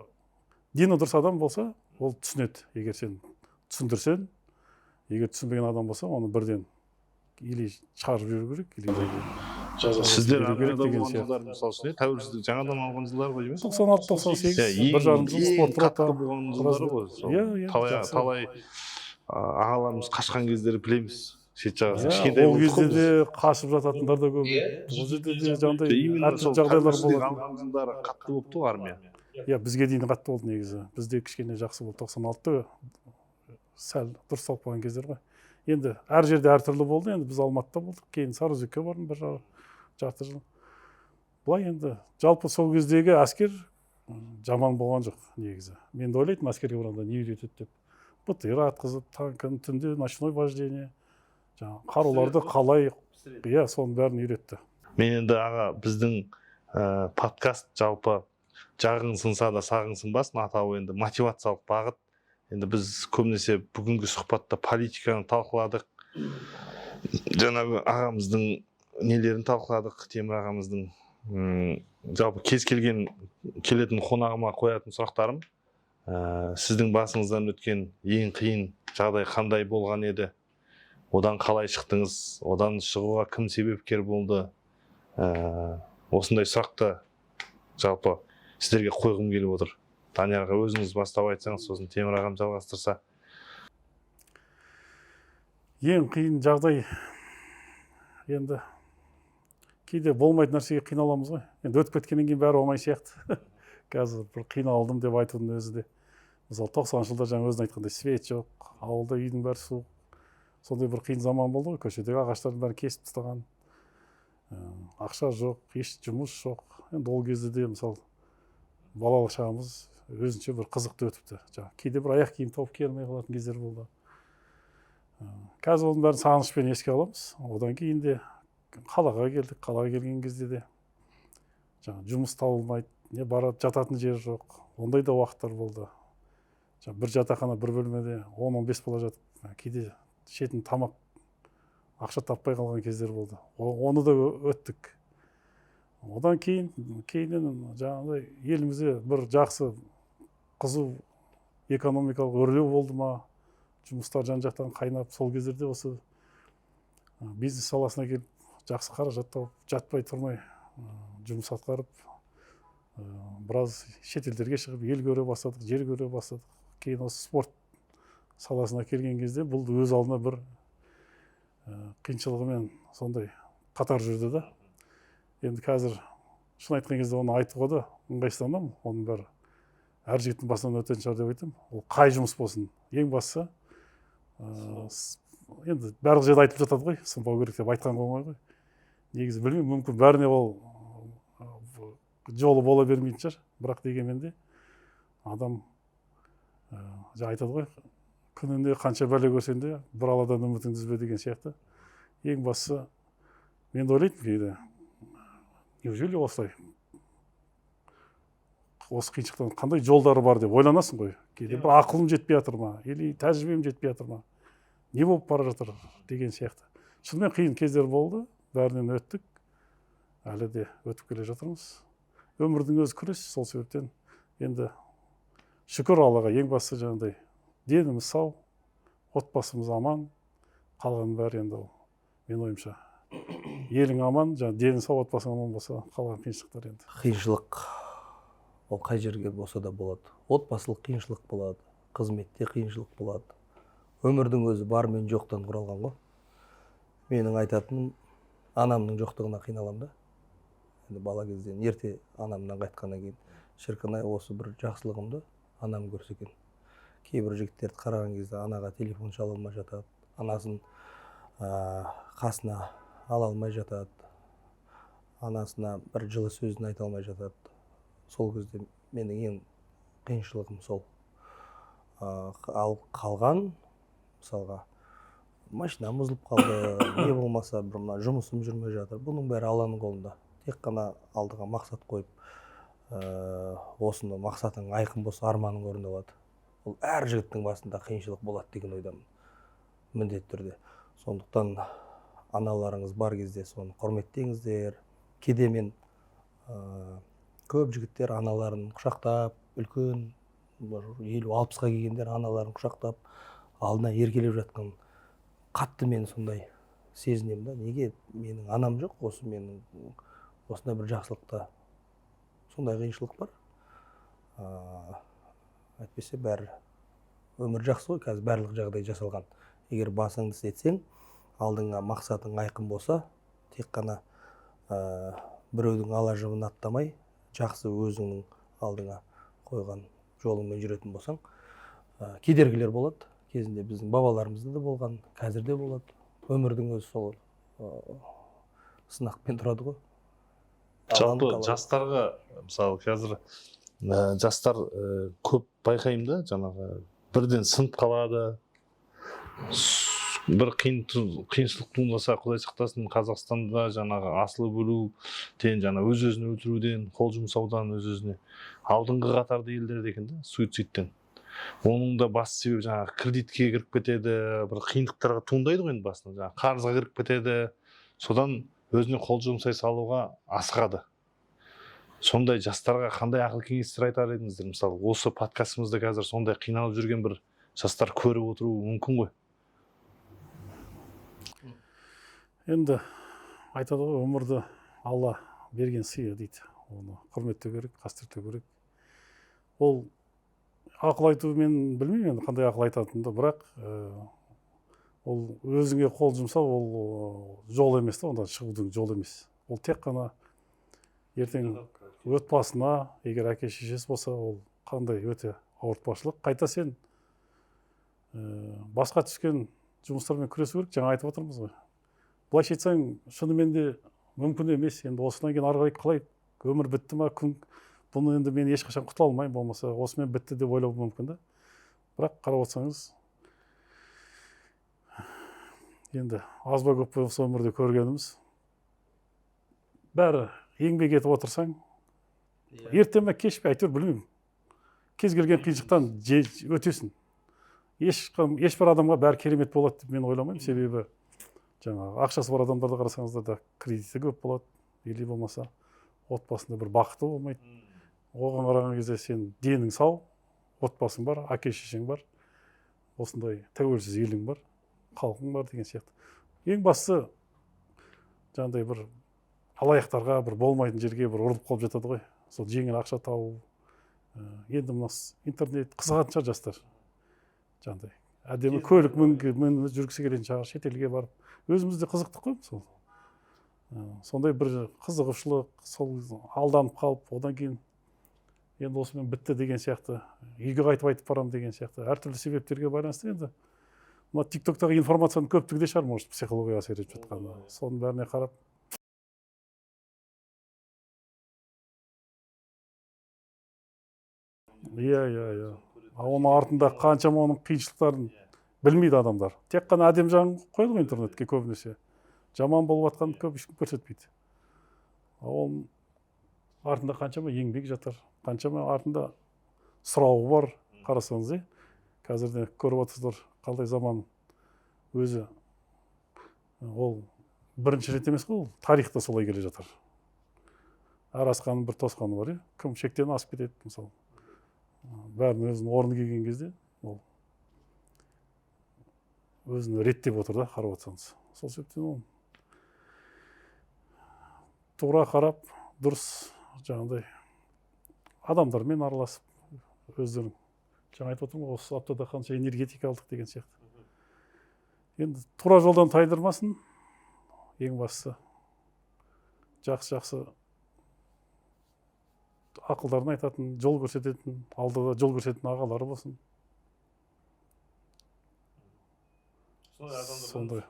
дені дұрыс адам болса, ол түсінеді. Егер сен түсіндірсең, егер түсінбеген адам болса, оны бірден или шығарып жіберу керек, или жазасын Сіздер беру керек армияда деген болған сияқты. жылдар, мысалы үшін, тәуелсіздік жаңадан алған жылдар ғой деймін. 96, 98, 1,5 жыл Ең спорт қатты рота. болған жылдары ғой сол. Иә, иә, Талай жақсы. талай ағаларымыз қашқан кездері білеміз. Шет жағасы Иә, кішкентай ол болдық кезде қой біз. де қашып жататындар да көп еді. Ол жерде де жаңағыдай Именно әртүрлі сол жағдайлар тәуелсіздік болатын. алған жылдары қатты болыпты ғой армия. Иә, бізге дейін қатты болды негізі. Бізде кішкене жақсы болды. 96-та сәл дұрысталып қалған кездер ғой. Енді әр жерде әртүрлі болды. Енді біз Алматыда болдық, кейін Сарыөзекке бардым бір жарты жыл. Былай енді жалпы сол кездегі әскер жаман болған жоқ негізі. Мен де ойлайтыным, әскерге барғанда не үйретеді деп. БТР атқызып, танкін, түнде ночной вождение, жаңағы қаруларды қалай, иә, соның бәрін үйретті. Мен енді аға, біздің подкаст жалпы «Жағың сынса да сағың сынбасын» атауы енді мотивациялық бағыт. Енді біз көбінесе бүгінгі сұхбатта политиканы талқыладық, жаңағы ағамыздың нелерін талқыладық, Темір ағамыздың. Жалпы кез келген келетін қонағыма қоятын сұрақтарым: сіздің басыңыздан өткен ең қиын жағдай қандай болған еді, одан қалай шықтыңыз, одан шығуға кім себепкер болды? Осындай сұрақты жалпы сіздерге қойғым келіп отыр. Даниярға өзіңіз бастап айтсаңыз, сосын Темір ағам жалғастырса. Ең қиын жағдай енді кейде болмайтын нәрсеге қиналамыз ғой. Енді өтіп кеткеннен кейін бәрі оңай сияқты. Қазір бір қиналдым деп айтудың өзі де. Мысалы, 90-жылда жылдар, жаңа өзің айтқандай, свет жоқ, ауылда үйдің бәрі суық, сондай бір қиын заман болды ғой. Көшедегі ағаштардың бәрін кесіп тастаған. Ақша жоқ, еш жұмыс жоқ. Енді ол кезде де мысалы балалық шағымыз өзінше бір қызықты өтіпті. Жаңағы кейде бір аяқ киім тауып кие алмай қалатын кездер болды. Қазір оның бәрін сағынышпен еске аламыз. Одан кейін де қалаға келдік. Қалаға келген кезде де жаңағы жұмыс табылмайды, не барып жататын жер жоқ, ондай да уақыттар болды. Жаңа бір жатақхана, бір бөлмеде 10-15 бала жатып, кейде ішетін тамақ, ақша таппай қалған кездер болды. Оны да өттік. Одан кейін кейіннен жаңағыдай елімізде бір жақсы қызу экономикалық өрлеу болды ма, жұмыстар жан жақтан қайнап, сол кездерде осы бизнес саласына келіп, жақсы қаражат тауып, жатпай тұрмай жұмыс атқарып, біраз шетелдерге шығып, ел көре бастадық, жер көре бастадық. Кейін осы спорт саласына келген кезде бұл өз алдына бір қиыншылығымен сондай қатар жүрді да. Енді қазір шын айтқан кезде оны айтуға да ыңғайсызданамын. Оның бәрі әр жігіттің басынан өтетін шығар деп айтамын. Ол қай жұмыс болсын, ең бастысы енді барлық жерде айтылып жатады ғой, сынбау керек деп айтқан оңай ғой негізі. Білмеймін, мүмкін бәріне ол жолы бола бермейтін шығар. Бірақ дегенмен де адам жаңа айтады ғой, күніне қанша бәле көрсең де, бір Алладан үмітіңді үзбе деген сияқты. Ең бастысы, мен де ойлайтынмын кейде, неужели осылай, осы қиыншылықтан қандай жолдары бар деп ойланасың ғой кейде. Бір ақылым жетпей жатыр ма или тәжірибем жетпей жатыр ма, не болып бара жатыр деген сияқты. Шынымен қиын кездер болды, бәрінен өттік, әлі де өтіп келе жатырмыз. Өмірдің өзі күрес. Сол себептен енді шүкір Аллаға, ең бастысы жаңағыдай деніміз сау, отбасымыз аман. Қалғанның бәрі енді ол менің ойымша елің аман, жаңа денің сау, отбасың аман болса, қалған қиыншылықтар енді. Қиыншылық ол қай жерге болса да болады. Отбасылық қиыншылық болады, қызметте қиыншылық болады. Өмірдің өзі бар мен жоқтан құралған ғой. Менің айтатыным, анамның жоқтығына қиналамын да. Енді бала кезден ерте анамнан қайтқаннан кейін, шіркін ай, осы бір жақсылығымды анам көрсе екен. Кейбір жігіттерді қараған кезде анаға телефон шала алмай жатады, анасын қасына ала алмай жатады, анасына бір жылы сөзін айта алмай жатады. Сол кезде менің ең қиыншылығым сол. Ал қалған, мысалға, машинам бұзылып қалды, не болмаса бір мына жұмысым жүрмей жатыр. Бұның бәрі Алланың қолында. Тек қана алдыға мақсат қойып, осыны мақсатың айқын болса, арманың орындалады. Ол әр жігіттің басында қиыншылық болады деген ойдамын. Міндетті түрде. Сондықтан аналарыңыз бар кезде соны құрметтеңіздер. Кейде мен көп жігіттер аналарын құшақтап, үлкен 50-60-қа келгендер аналарын құшақтап, алдына еркелеп жатқан қатты мен сондай сезінемін да. Неге менің анам жоқ, осы менің осындай бір жақсылықта сондай қиыншылық бар. Әйтпесе бәрі өмір жақсы ғой, қазір барлық жағдай жасалған. Егер басыңды істетсең, алдыңа мақсатың айқын болса, тек қана біреудің ала жібін аттамай, жақсы өзіңнің алдыңа қойған жолыңмен жүретін болсаң, кедергілер болады. Кезінде біздің бабаларымызда да болған, қазір де болады. Өмірдің өзі сол сынақпен тұрады ғой. Жалпы жастарға, мысалы, қазір жастар көп байқаймын да, жаңағы бірден сынып қалады. Бір қиыншылық туындаса, Құдай сақтасын, Қазақстанда жаңағы асылып өлуден, жаңа өз-өзін өлтіруден, қол жұмсаудан өз-өзіне алдыңғы қатарды елдерде екен да, суицидтен. Оның да басты себебі жаңағы кредитке кіріп кетеді, бір қиындықтарға туындайды ғой енді басында, жаңағы қарызға кіріп кетеді, содан өзіне қол жұмсай салуға асығады. Сондай жастарға қандай ақыл кеңестер айтар едіңіздер? Мысалы, осы подкастымызда қазір сондай қиналып жүрген бір жастар көріп отыруы мүмкін ғой. Енді айтады ғой, өмірді Алла берген сыйы дейді. Оны құрметтеу керек, қастерлеу керек. Ол ақыл айту мен білмеймін енді қандай ақыл айтатынымды, бірақ ол өзіңе қол жұмсау ол жол емес та, онда шығудың жолы емес. Ол тек қана ертең отбасына, егер әке шешесі болса, ол қандай өте ауыртпашылық. Қайта сен басқа түскен жұмыстармен күресу керек, жаңа айтып отырмыз ғой. Былайша айтсаң, шынымен де мүмкін емес. Енді осыдан кейін ары қарай қалай өмір бітті ма, күн бұны енді мен ешқашан құтыла алмаймын, болмаса осымен бітті деп ойлау мүмкін да. Бірақ қарап отырсаңыз, енді аз ба көп па осы өмірде көргеніміз, бәрі еңбек етіп отырсаң, ерте ме кеш пе, әйтеуір білмеймін, кез келген қиыншылықтан өтесің. Ешбір адамға бәрі керемет болады деп мен ойламаймын. Себебі жаңағы ақшасы бар адамдарды қарасаңыздар да кредиті көп болады, или болмаса отбасында бір бақыты болмайды. Оған қараған кезде сен денің сау, отбасың бар, әке шешең бар, осындай тәуелсіз елің бар, халқың бар деген сияқты. Ең бастысы жаңағыдай бір алаяқтарға, бір болмайтын жерге бір ұрылып қалып жатады ғой. Сол жеңіл ақша табу. Енді мына интернет қызығатын шығар жастар. Жаңағыдай әдемі көлік мініп жүргісі келетін шығар, шетелге барып. Өзіміз де қызықтық қой сол. Сондай бір қызығушылық, сол алданып қалып, одан кейін енді осымен бітті деген сияқты, үйге қайтып айтып барам деген сияқты, әртүрлі себептерге байланысты енді мына TikTok-тағы информацияның көптігі де шығар, может, психологияға әсер етіп жатқаны. Соның бәріне қарап. Иә. Оның артында қаншама оның қиыншылықтарын білмейді адамдар. Тек қана әдемі жағын қойды ғой интернетке көбінесе. Жаман болып жатқанын көп ешкім көрсетпейді. Оның артында қаншама еңбек жатыр, қаншама артында сұрауы бар, қарасаңыз, қазірде көріп отырсыздар, қандай заман өзі. Ол бірінші рет емес қой, ол тарихта солай келе жатыр. Әр асқанның бір тосқаны бар, кім шектен асып кетеді, мысалы. Бәрінің өзінің орны келген кезде ол өзін реттеп отыр да, қарап отырсаңыз. Сол себептен ол тура қарап, дұрыс жаңағыдай адамдармен араласып, өздерің жаңа айтып отырмын ғой, осы аптада қанша энергетика алдық деген сияқты. Енді тура жолдан тайдырмасын, ең бастысы жақсы-жақсы ақылдарын айтатын, жол көрсететін, алдыда жол көрсететін ағалары болсын. Сондай.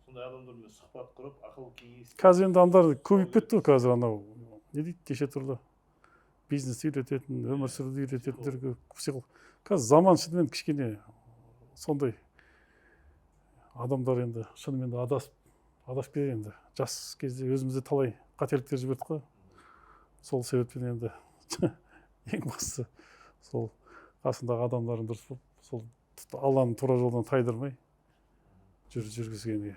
Сондай адамдармен сұхбат құрып, ақыл кеңес. Қазір енді адамдар көбейіп кетті ғой, қазір анау не дейді, неше түрлі бизнесті үйрететін, өмір сүруді үйрететіндер көп. Қазір заман шынымен кішкене сондай, адамдар енді шынымен де адасып кетеді енді. Жас кезде өзімізде талай қателіктер жібердік қой. Сол себептен енді ең бастысы сол қасындағы адамдарың дұрыс болып, сол Алланың тура жолдан тайдырмай жүргізгенге.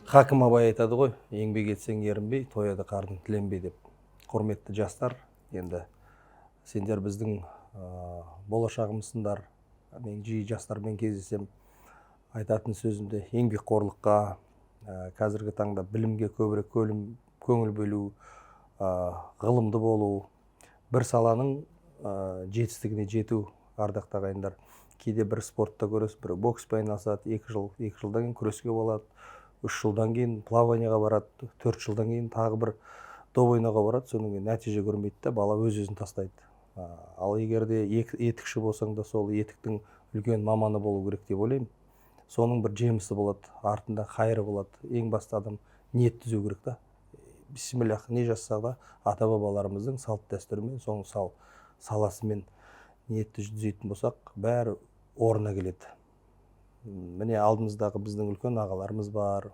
Хакім Абай айтады ғой, еңбек етсең ерінбей, тояды қарның тіленбей деп. Құрметті жастар, енді сендер біздің болашағымызсыңдар. Мен жиі жастармен кездесем, айтатын сөзімде еңбекқорлыққа, қазіргі таңда білімге көбірек көңіл бөлу, ғылымды болу, бір саланың жетістігіне жету, ардақты ағайындар. Кейде бір спортта көресіз, бір бокспен айналысады, 2 жыл, 2 жылдан кейін күреске болады, 3 жылдан кейін плаванияға барады, 4 жылдан кейін тағы бір доп ойнауға барады, содан кейін нәтиже көрмейді де, бала өз-өзін тастайды. Ал егер де етікші болсаң да, сол етіктің үлкен маманы болу керек деп ойлаймын. Соның бір жемісі болады, артында қайыры болады. Ең басты адам ниет түзеу керек та. Бисмиллах, не жазса да ата-бабаларымыздың салт дәстүрімен, соның саласымен ниетті түзейтін болсақ, бәрі орнына келеді. Міне алдымыздағы біздің үлкен ағаларымыз бар.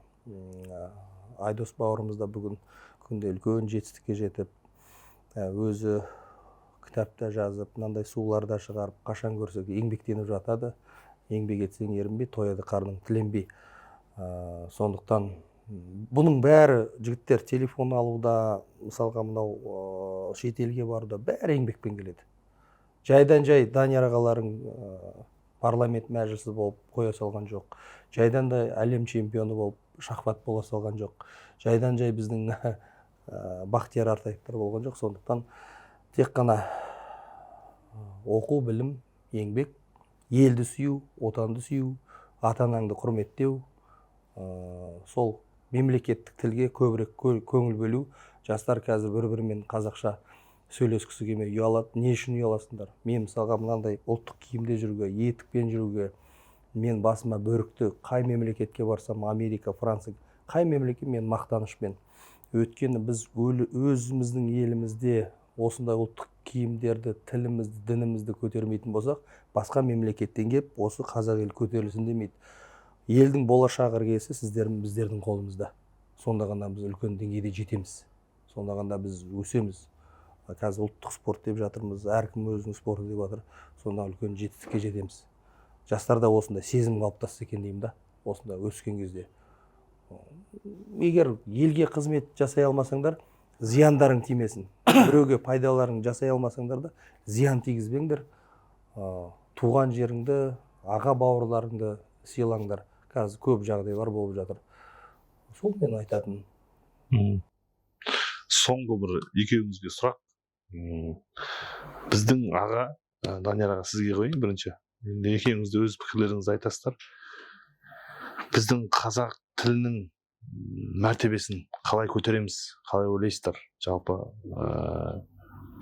Айдос бауырымыз да бүгін күнде үлкен жетістікке жетіп, өзі кітапта жазып, мынандай суларда шығарып, қашан көрсек еңбектеніп жатады. Еңбек етсең ерінбей, тояды қарның тіленбей. Сондықтан бұның бәрі жігіттер телефон алуда, мысалға мынау шетелге баруда бәрі еңбекпен келеді. Жайдан жай Данияр ағаларың парламент мәжілісі болып қоя салған жоқ. Жайдан да әлем чемпионы болып шахмат бола салған жоқ. Жайдан жай біздің Бақтияр Артаевтар болған жоқ. Сондықтан тек қана оқу, білім, еңбек, елді сүю, отанды сүю, ата-анаңды құрметтеу, сол мемлекеттік тілге көбірек көңіл бөлу. Жастар қазір бір-бірімен қазақша сөйлескісі келмей ұялады. Не үшін ұяласыңдар? Мен мысалға мынандай ұлттық киімде жүруге, етікпен жүруге, мен басыма бөрікті қай мемлекетке барсам, Америка, Франция, қай мемлекет, мен мақтанышпен. Өйткені біз өзіміздің елімізде осындай ұлттық киімдерді, тілімізді, дінімізді көтермейтін болсақ, басқа мемлекеттен келіп осы қазақ елі көтерілсін демейді. Елдің болашақ іргесі сіздердің, біздердің қолымызда. Сонда ғана біз үлкен деңгейде жетеміз. Сонда ғана біз өсеміз. Қазір ұлттық спорт деп жатырмыз, әркім өзінің спорты деп жатыр. Сонда үлкен жетістікке жетеміз. Жастарда осындай сезім қалыптасса екен деймін да, осында өскен кезде. Егер елге қызмет жасай алмасаңдар, зияндарың тимесін. Біреуге пайдаларың жасай алмасаңдар да, зиян тигізбеңдер. Туған жеріңді, аға бауырларыңды сыйлаңдар. Қазір көп жағдайлар болып жатыр. Сол мен айтатын. Соңғы бір екеуіңізге сұрақ. Біздің аға, Данияр аға, сізге қояйын бірінші. Енді екеуіңіз де өз пікірлеріңізді айтасыздар. Біздің қазақ тілінің мәртебесін қалай көтереміз, қалай ойлайсыздар? Жалпы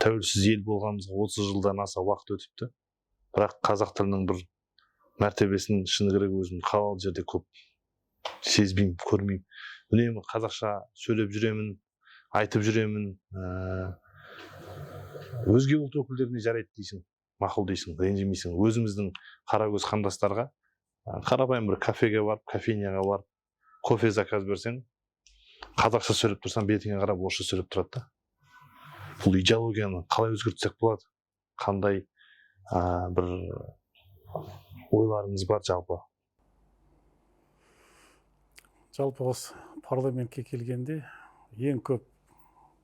тәуелсіз ел болғанымызға 30 жылдан аса уақыт өтіпті. Бірақ қазақ тілінің бір мәртебесін шыны керек өзім қалал жерде көп сезбеймін, көрмеймін. Үнемі қазақша сөйлеп жүремін, айтып жүремін. Өзге ұлт өкілдеріне жарайды дейсің, мақұл дейсің, ренжімейсің. Өзіміздің қаракөз қандастарға қарапайым бір кафеге барып, кофейняға барып, кофе заказ берсең, қазақша сөйлеп тұрсаң, бетіңе қарап орысша сөйлеп тұрады да. Бұл идеологияны қалай өзгертсек болады? Қандай бір ойларыңыз бар жалпы? Жалпы осы парламентке келгенде ең көп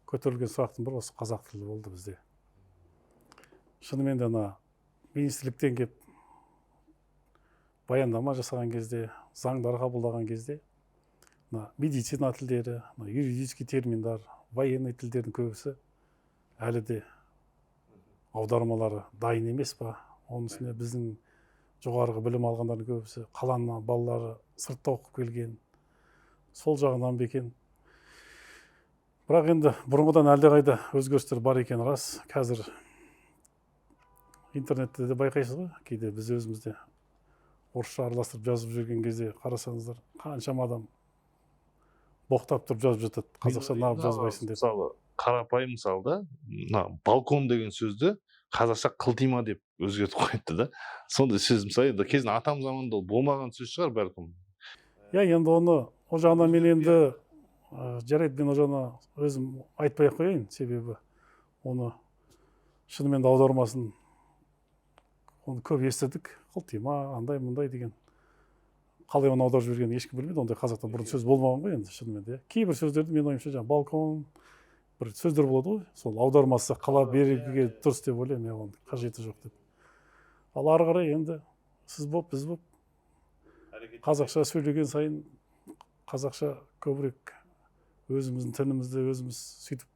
көтерілген сұрақтың бірі осы қазақ тілі болды бізде. Шынымен де ана министрліктен келіп Баяндама жасаған кезде, заңдар қабылдаған кезде мына медицина тілдері, мына юридический терминдар, военный тілдердің көбісі әлі де аудармалары дайын емес па? Оның үстіне біздің жоғарғы білім алғандардың көбісі қаланың балалары, сыртта оқып келген, сол жағынан ба екен. Бірақ енді бұрынғыдан әлдеқайда өзгерістер бар екені рас. Қазір интернетте де байқайсыз ғой, кейде біз өзіміз де орысша араластырып жазып жүрген кезде, қарасаңыздар, қаншама адам боқтап тұрып жазып жатады: «Қазақша неғып жазбайсың?» деп. Мысалы, қарапайым мысал да, мына балкон деген сөзді қазақша қылтима деп өзгертіп қойыпты да. Сондай сөз, мысалы, енді кезінде атам заманында ол болмаған сөз шығар, бәлкім. Иә, енді оны ол жағынан мен енді жарайды, мен ол жағына өзім айтпай ақ қояйын, себебі оны шынымен де аудармасын, оны көп естідік, қылтима, андай мындай деген. Қалай оны аударып жібергенін ешкім білмейді. Ондай қазақта бұрын сөз болмаған ғой енді шынымен де. Кейбір сөздерді, менің ойымша, жаңағы балкон, бір сөздер болады ғой, сол аудармасы қала беруге дұрыс деп ойлаймын мен, оның қажеті жоқ деп. Ал ары қарай енді сіз болып, біз болып қазақша сөйлеген сайын, қазақша көбірек өзіміздің тілімізді өзіміз сөйтіп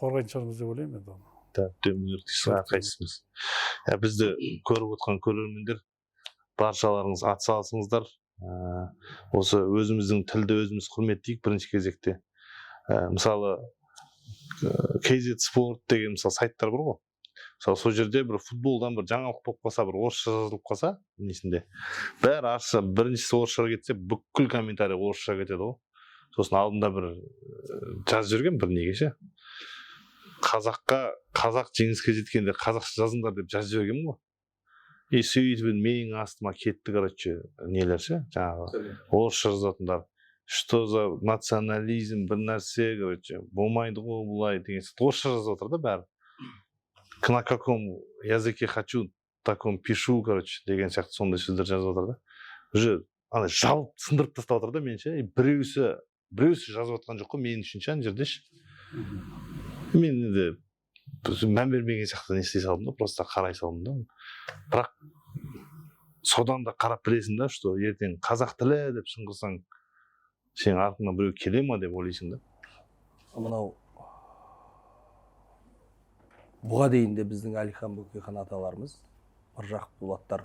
қорғайтын шығармыз деп ойлаймын енді оны. Әбден дейсіз ғой, әрқайсымыз. Иә, бізді көріп отқан көрермендер, баршаларыңыз атсалысыңыздар. Осы өзіміздің тілді өзіміз құрметтейік бірінші кезекте. Мысалы, KZ Sport деген, мысалы, сайттар бар ғой. Мысалы, сол жерде бір футболдан бір жаңалық болып қалса, бір орысша жазылып қалса, несінде бәрі арша, біріншісі орысша кетсе, бүкіл комментарий орысша кетеді ғой. Сосын алдында бір жазып жіберген бір неге ше, қазаққа, қазақ жеңіске жеткенде қазақша жазыңдар деп жазып жібергенмін ғой. И сөйтіп енді менің астыма кетті, короче, нелер ше, жаңағы орысша жазатындар, что за национализм, бір нәрсе, короче, болмайды ғой бұлай деген сияқты орысша жазып жатыр да бәрі. «На каком языке хочу, таком пишу», короче, деген сияқты сондай сөздер жазып жатыр да. Уже ана жабып, сындырып тастап жатыр да мені ше. И біреусі жазып жатқан жоқ қой мен үшін ше ана жерде ше. Мен енді мән бермеген сияқты не істей салдым да, просто қарай салдым да. Бірақ содан да қарап білесің да, что ертең қазақ тілі деп шыңғырсаң, сенің артыңнан біреу келе ма деп ойлайсың да. Мынау бұға дейін де біздің Әлихан Бөкейхан аталарымыз, Міржақып Дулаттар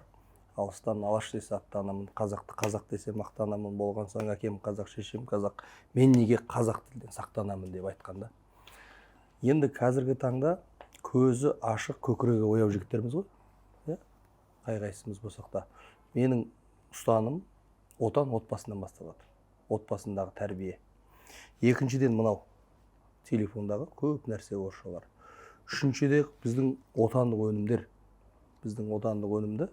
«Алыстан Алаш десе аттанамын, қазақты қазақ десе мақтанамын, болған соң әкем қазақ, шешем қазақ, мен неге қазақ тілден сақтанамын» деп айтқан да. Енді қазіргі таңда көзі ашық, көкірегі ояу жігіттерміз ғой, иә, қай қайсымыз болсақ та. Менің ұстаным: отан отбасынан басталады, отбасындағы тәрбие. Екіншіден, мынау телефондағы көп нәрсе орысшалар. Үшіншіде, біздің отандық өнімдер, біздің отандық өнімді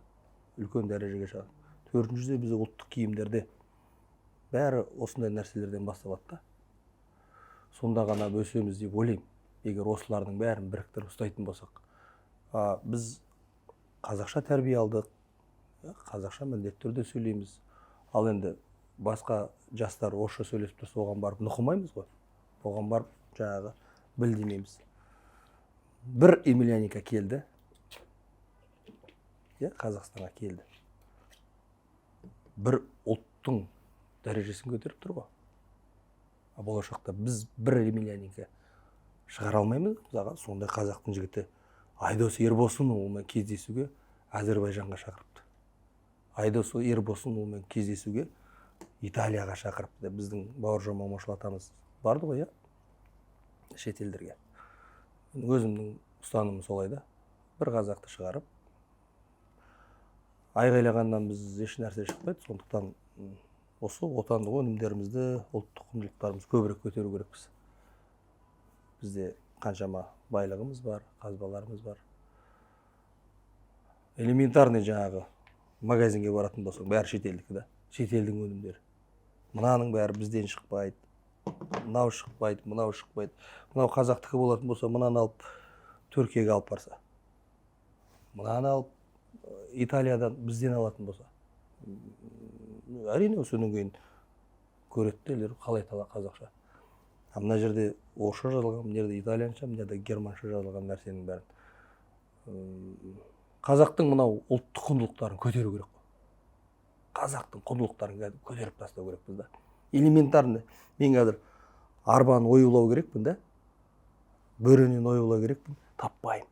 үлкен дәрежеге шығады. Төртіншіде, бізде ұлттық киімдерде бәрі осындай нәрселерден басталады да. Сонда ғана өсеміз деп ойлаймын, егер осылардың бәрін біріктіріп ұстайтын болсақ. Біз қазақша тәрбие алдық, иә, қазақша міндетті түрде сөйлейміз. Ал енді басқа жастар орысша сөйлесіп тұрса, оған барып нұқымаймыз ғой, оған барып жаңағы біл демейміз. Бір Емельяненко келді, иә, Қазақстанға келді, бір ұлттың дәрежесін көтеріп тұр ғой. А болашақта біз бір Емельяненко шығара алмаймыз ба? Мысалға, сондай қазақтың жігіті Айдос Ербосынұлымен кездесуге Әзірбайжанға шақырыпты, Айдос Ербосынұлымен кездесуге Италияға шақырыпты. Біздің Бауыржан Момышұлы атамыз барды ғой, иә, шетелдерге. Өзімнің ұстанымым солай да: бір қазақты шығарып айғайлағаннан біз еш нәрсе шықпайды. Сондықтан осы отандық өнімдерімізді, ұлттық құндылықтарымызды көбірек көтеру керекпіз. Бізде қаншама байлығымыз бар, қазбаларымыз бар. Элементарный жаңағы магазинге баратын болсаң, бәрі шетелдікі да, шетелдің өнімдері. Мынаның бәрі бізден шықпайды, мынау шықпайды, мынау шықпайды. Мынау қазақтікі болатын болса, мынаны алып Түркияға алып барса, мынаны алып Италиядан бізден алатын болса, әрине, содан кейін көреді де елдер, қалай қазақша, а мына жерде орысша жазылған, мына жерде итальянша, мына жерде германша жазылған нәрсенің бәрін. Қазақтың мынау ұлттық құндылықтарын көтеру керек қой. Қазақтың құндылықтарын кәдімгі көтеріп тастау керекпіз да. Элементарно мен қазір арбаны оюлау керекпін да, бөренені оюлау керекпін, таппаймын.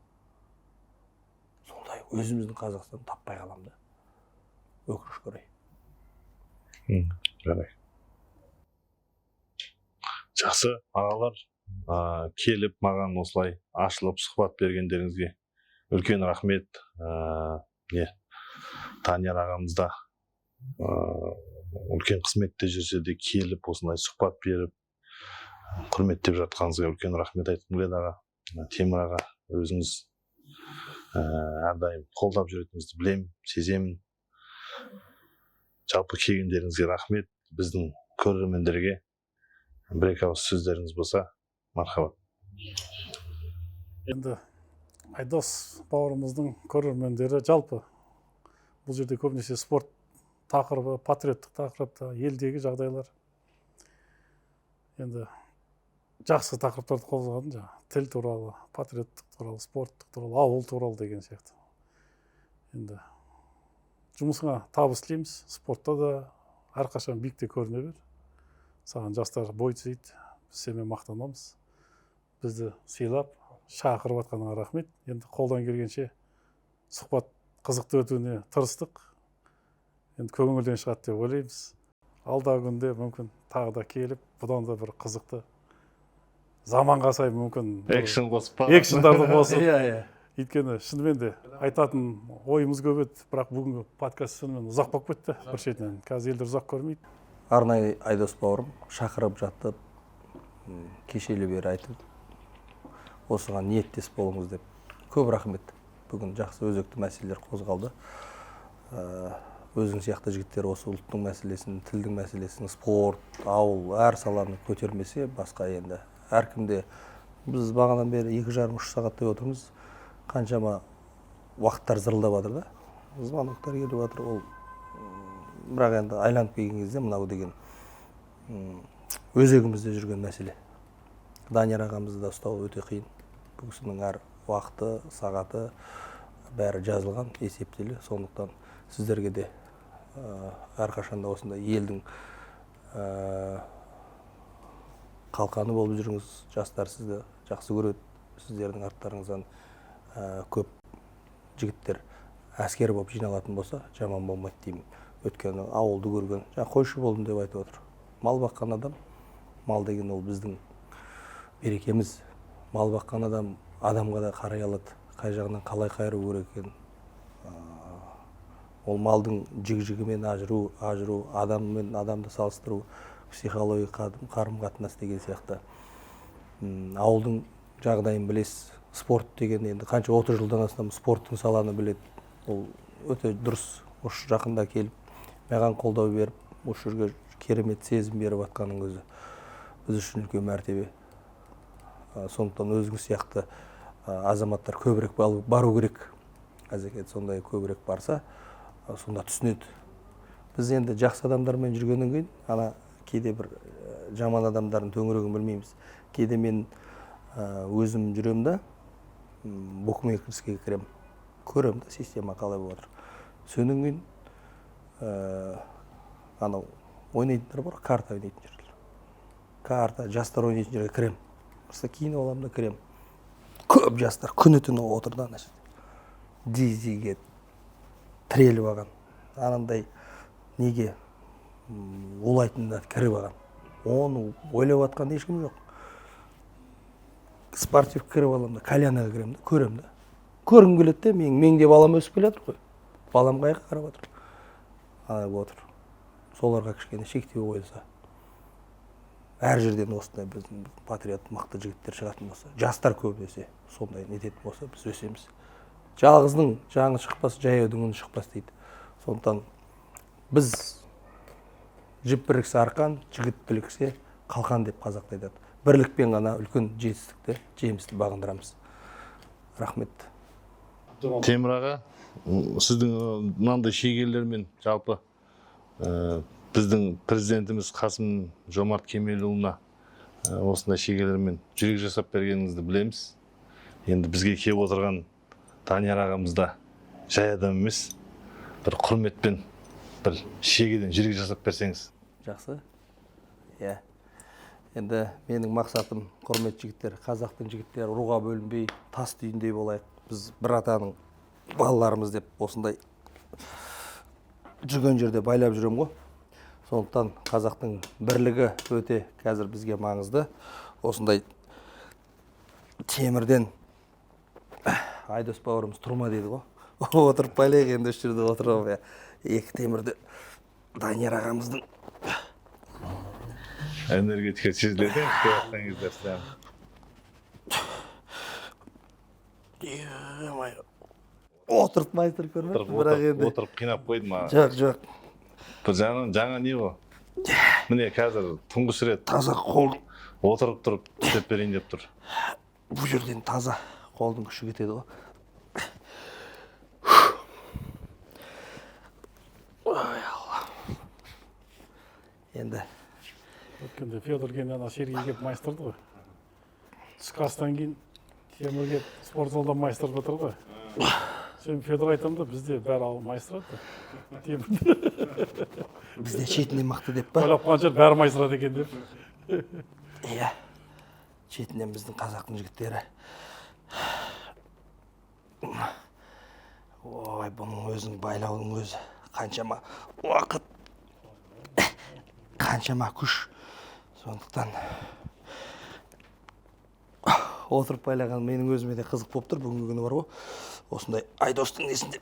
Сондай өзіміздің Қазақстанды таппай қаламын да, өкінішке орай. Жарайды. Жақсы, ағалар, келіп маған осылай ашылып сұхбат бергендеріңізге үлкен рахмет. Не, Данияр ағамыз да үлкен қызметте жүрсе де, келіп осындай сұхбат беріп, құрметтеп жатқаныңызға үлкен рахмет айтқым келеді, аға. Темір аға, өзіңіз әрдайым қолдап жүретініңізді білемін, сеземін. Жалпы келгендеріңізге рахмет. Біздің көрермендерге бір екі ауыз сөздеріңіз болса, мархабат. Енді Айдос бауырымыздың көрермендері, жалпы бұл жерде көбінесе спорт тақырыбы, патриоттық тақырыпта, елдегі жағдайлар, енді жақсы тақырыптарды қозғадың, жаңағы тіл туралы, патриоттық туралы, спорттық туралы, ауыл туралы деген сияқты. Енді жұмысыңа табыс тілейміз, спортта да әрқашан биікте көріне бер. Саған жастар бой түзейді, біз сенімен мақтанамыз. Бізді сыйлап шақырып жатқаныңа рахмет. Енді қолдан келгенше сұхбат қызықты өтуіне тырыстық, енді көңілден шығады деп ойлаймыз. Алдағы күнде мүмкін тағы да келіп, бұдан да бір қызықты, заманға сай мүмкін Экшн қосып па? Экшндарды қосып. Иә, иә. Өйткені шынымен де айтатын ойымыз көп еді, бірақ бүгінгі подкаст шынымен ұзақ болып кетті бір шетінен, қазір елдер ұзақ көрмейді. Арнайы Айдос бауырым шақырып жатып, кешелі бері айтып, осыған ниеттес болыңыз деп, көп рахмет. Бүгін жақсы өзекті мәселелер қозғалды. Өзің сияқты жігіттер осы ұлттың мәселесін, тілдің мәселесін, спорт, ауыл, әр саланы көтермесе, басқа енді әркімде. Біз бағанадан бері 2,5-3 сағаттай отырмыз, қаншама уақыттар зырылдап жатыр да, звоноктар келіп жатыр. Ол бірақ енді айланып келген кезде мынау деген өзегімізде жүрген мәселе. Данияр ағамызды да ұстау өте қиын. Бұл кісінің әр уақыты, сағаты, бәрі жазылған, есептелі. Сондықтан сіздерге де әрқашанда осындай елдің қалқаны болып жүріңіз. Жастар сізді жақсы көреді, сіздердің арттарыңыздан көп жігіттер әскер болып жиналатын болса, жаман болмайды деймін. Өйткені ауылды көрген, жаңа қойшы болдым деп айтып отыр, мал баққан адам, мал деген ол біздің берекеміз. Мал баққан адам адамға да қарай алады, қай жағынан қалай қайыру керек екенін. Ол малдың жік жігімен ажыру, ажыру, адаммен адамды салыстыру, психология, қарым қатынас деген сияқты. Ауылдың жағдайын білесіз. Спорт деген енді қанша, 30 жылдан астам спорттың саланы біледі. Ол өте дұрыс. Осы жақында келіп, маған қолдау беріп, осы жерге керемет сезім беріп жатқанның өзі біз үшін үлкен мәртебе. Сондықтан өзіңіз сияқты азаматтар көбірек бару керек. Әзеке, сондай көбірек барса, сонда түсінеді. Біз енді жақсы адамдармен жүргеннен кейін ана кейде бір жаман адамдардың төңірегін білмейміз. Кейде мен өзім жүремін да, букмекерскийге кіремін, көремін да, система қалай болып жатыр. Содан кейін анау ойнайтындар бар ғой, карта ойнайтын жерлер, карта жастар ойнайтын жерге кіремін. Просто киініп аламын да кіремін. Көп жастар күні түні отыр да ана жерде, дизиге тіреліп алған, анандай неге улайтындар кіріп алған. Оны ойлап жатқан ешкім жоқ. Спортив кіріп аламын да, кальянаға кіремін да, көремін да, көргім келеді де. Менің де балам өсіп келе жатыр ғой, балам қай жаққа қарап жатыр, ана отыр. Соларға кішкене шектеу қойылса, әр жерден осындай біздің патриот мықты жігіттер шығатын болса, жастар көбінесе сондай нететін болса, біз өсеміз. Жалғыздың жаңы шықпас, жаяудың үні шықпас дейді. Сондықтан біз жіп біріксе арқан, жігіт біріксе қалқан деп қазақта айтады. Бірлікпен ғана үлкен жетістікті, жемісті бағындырамыз. Рахмет. Темір аға, сіздің мынандай шегелермен жалпы біздің президентіміз Қасым Жомарт Кемелұлына осындай шегелермен жүрек жасап бергеніңізді білеміз. Енді бізге келіп отырған Данияр ағамыз да жай адам емес, бір құрметпен. Бір шегеден жүйрік жасап берсеңіз. Жақсы. Иә. Енді менің мақсатым, құрметті жігіттер, қазақтың жігіттері руға бөлінбей, тас түйіндей болайық. Біз бір атаның балаларымыз деп осындай жүрген жерде байлап жүремін ғой. Сондықтан қазақтың бірлігі өте қазір бізге маңызды. Осындай темірден Айдос бауырымыз тұрма дейді ғой. Отырып байлайық енді, осы жерде отырып, иә. Екі темірді Данияр ағамыздың Энергетика сезіледі істеп жатқан кезде прям. Е-мое. Отырып майыстырып көрмеппін, бірақ енді. Отырып қинап қойды маған. Жоқ, жоқ. Бір жағынан жаңа не ғой? Міне, қазір тұңғыш рет Таза қолдың отырып тұрып істеп берейін деп тұр. Бұл жерден таза қолдың күші кетеді ғой. Ой, Алла. Енді Өткенде Федор келген, ана Сергей келіп майыстырды ғой. Түскі астан кейін Темір келіп спорт залда майыстырып жатыр ғой. Сен, Федор, айтамын да, бізде бәрі ал майыстырады да. Темір Бізде шетінен мықты деп па? Ойлап қалған шығар, бәрі майыстырады екен деп. Иә. Шетінен біздің қазақтың жігіттері. Ой, бұның өзінің байлаудың өзі қаншама уақыт, қаншама күш. Сондықтан отырып байлаған менің өзіме де қызық болып тұр бүгінгі күні бар ғой. Осындай Айдостың несінде.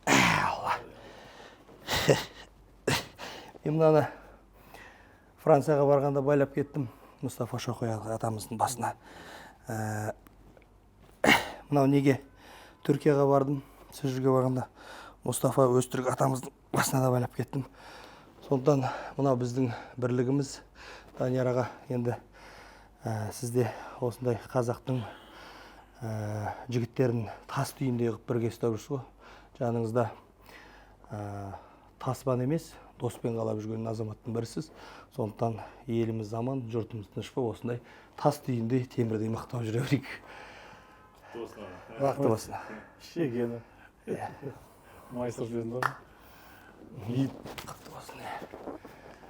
Алла. Мен мынаны Францияға барғанда байлап кеттім Мұстафа Шоқай атамыздың басына. Мынау неге Түркияға бардым, сол жерге барғанда Мұстафа Өзтүрік атамыздың басына да байлап кеттім. Сондықтан мынау біздің бірлігіміз. Данияр аға, енді сізде осындай қазақтың жігіттерін тас түйіндей қылып бірге ұстап жүрсіз ғой. Жаныңызда таспан емес, доспен қалап жүрген азаматтың бірісіз. Сондықтан еліміз аман, жұртымыз тыныш болып, осындай тас түйіндей, темірдей мықты болып жүре берейік. Бақытты болсын. Шегені майыстырып жүрген да.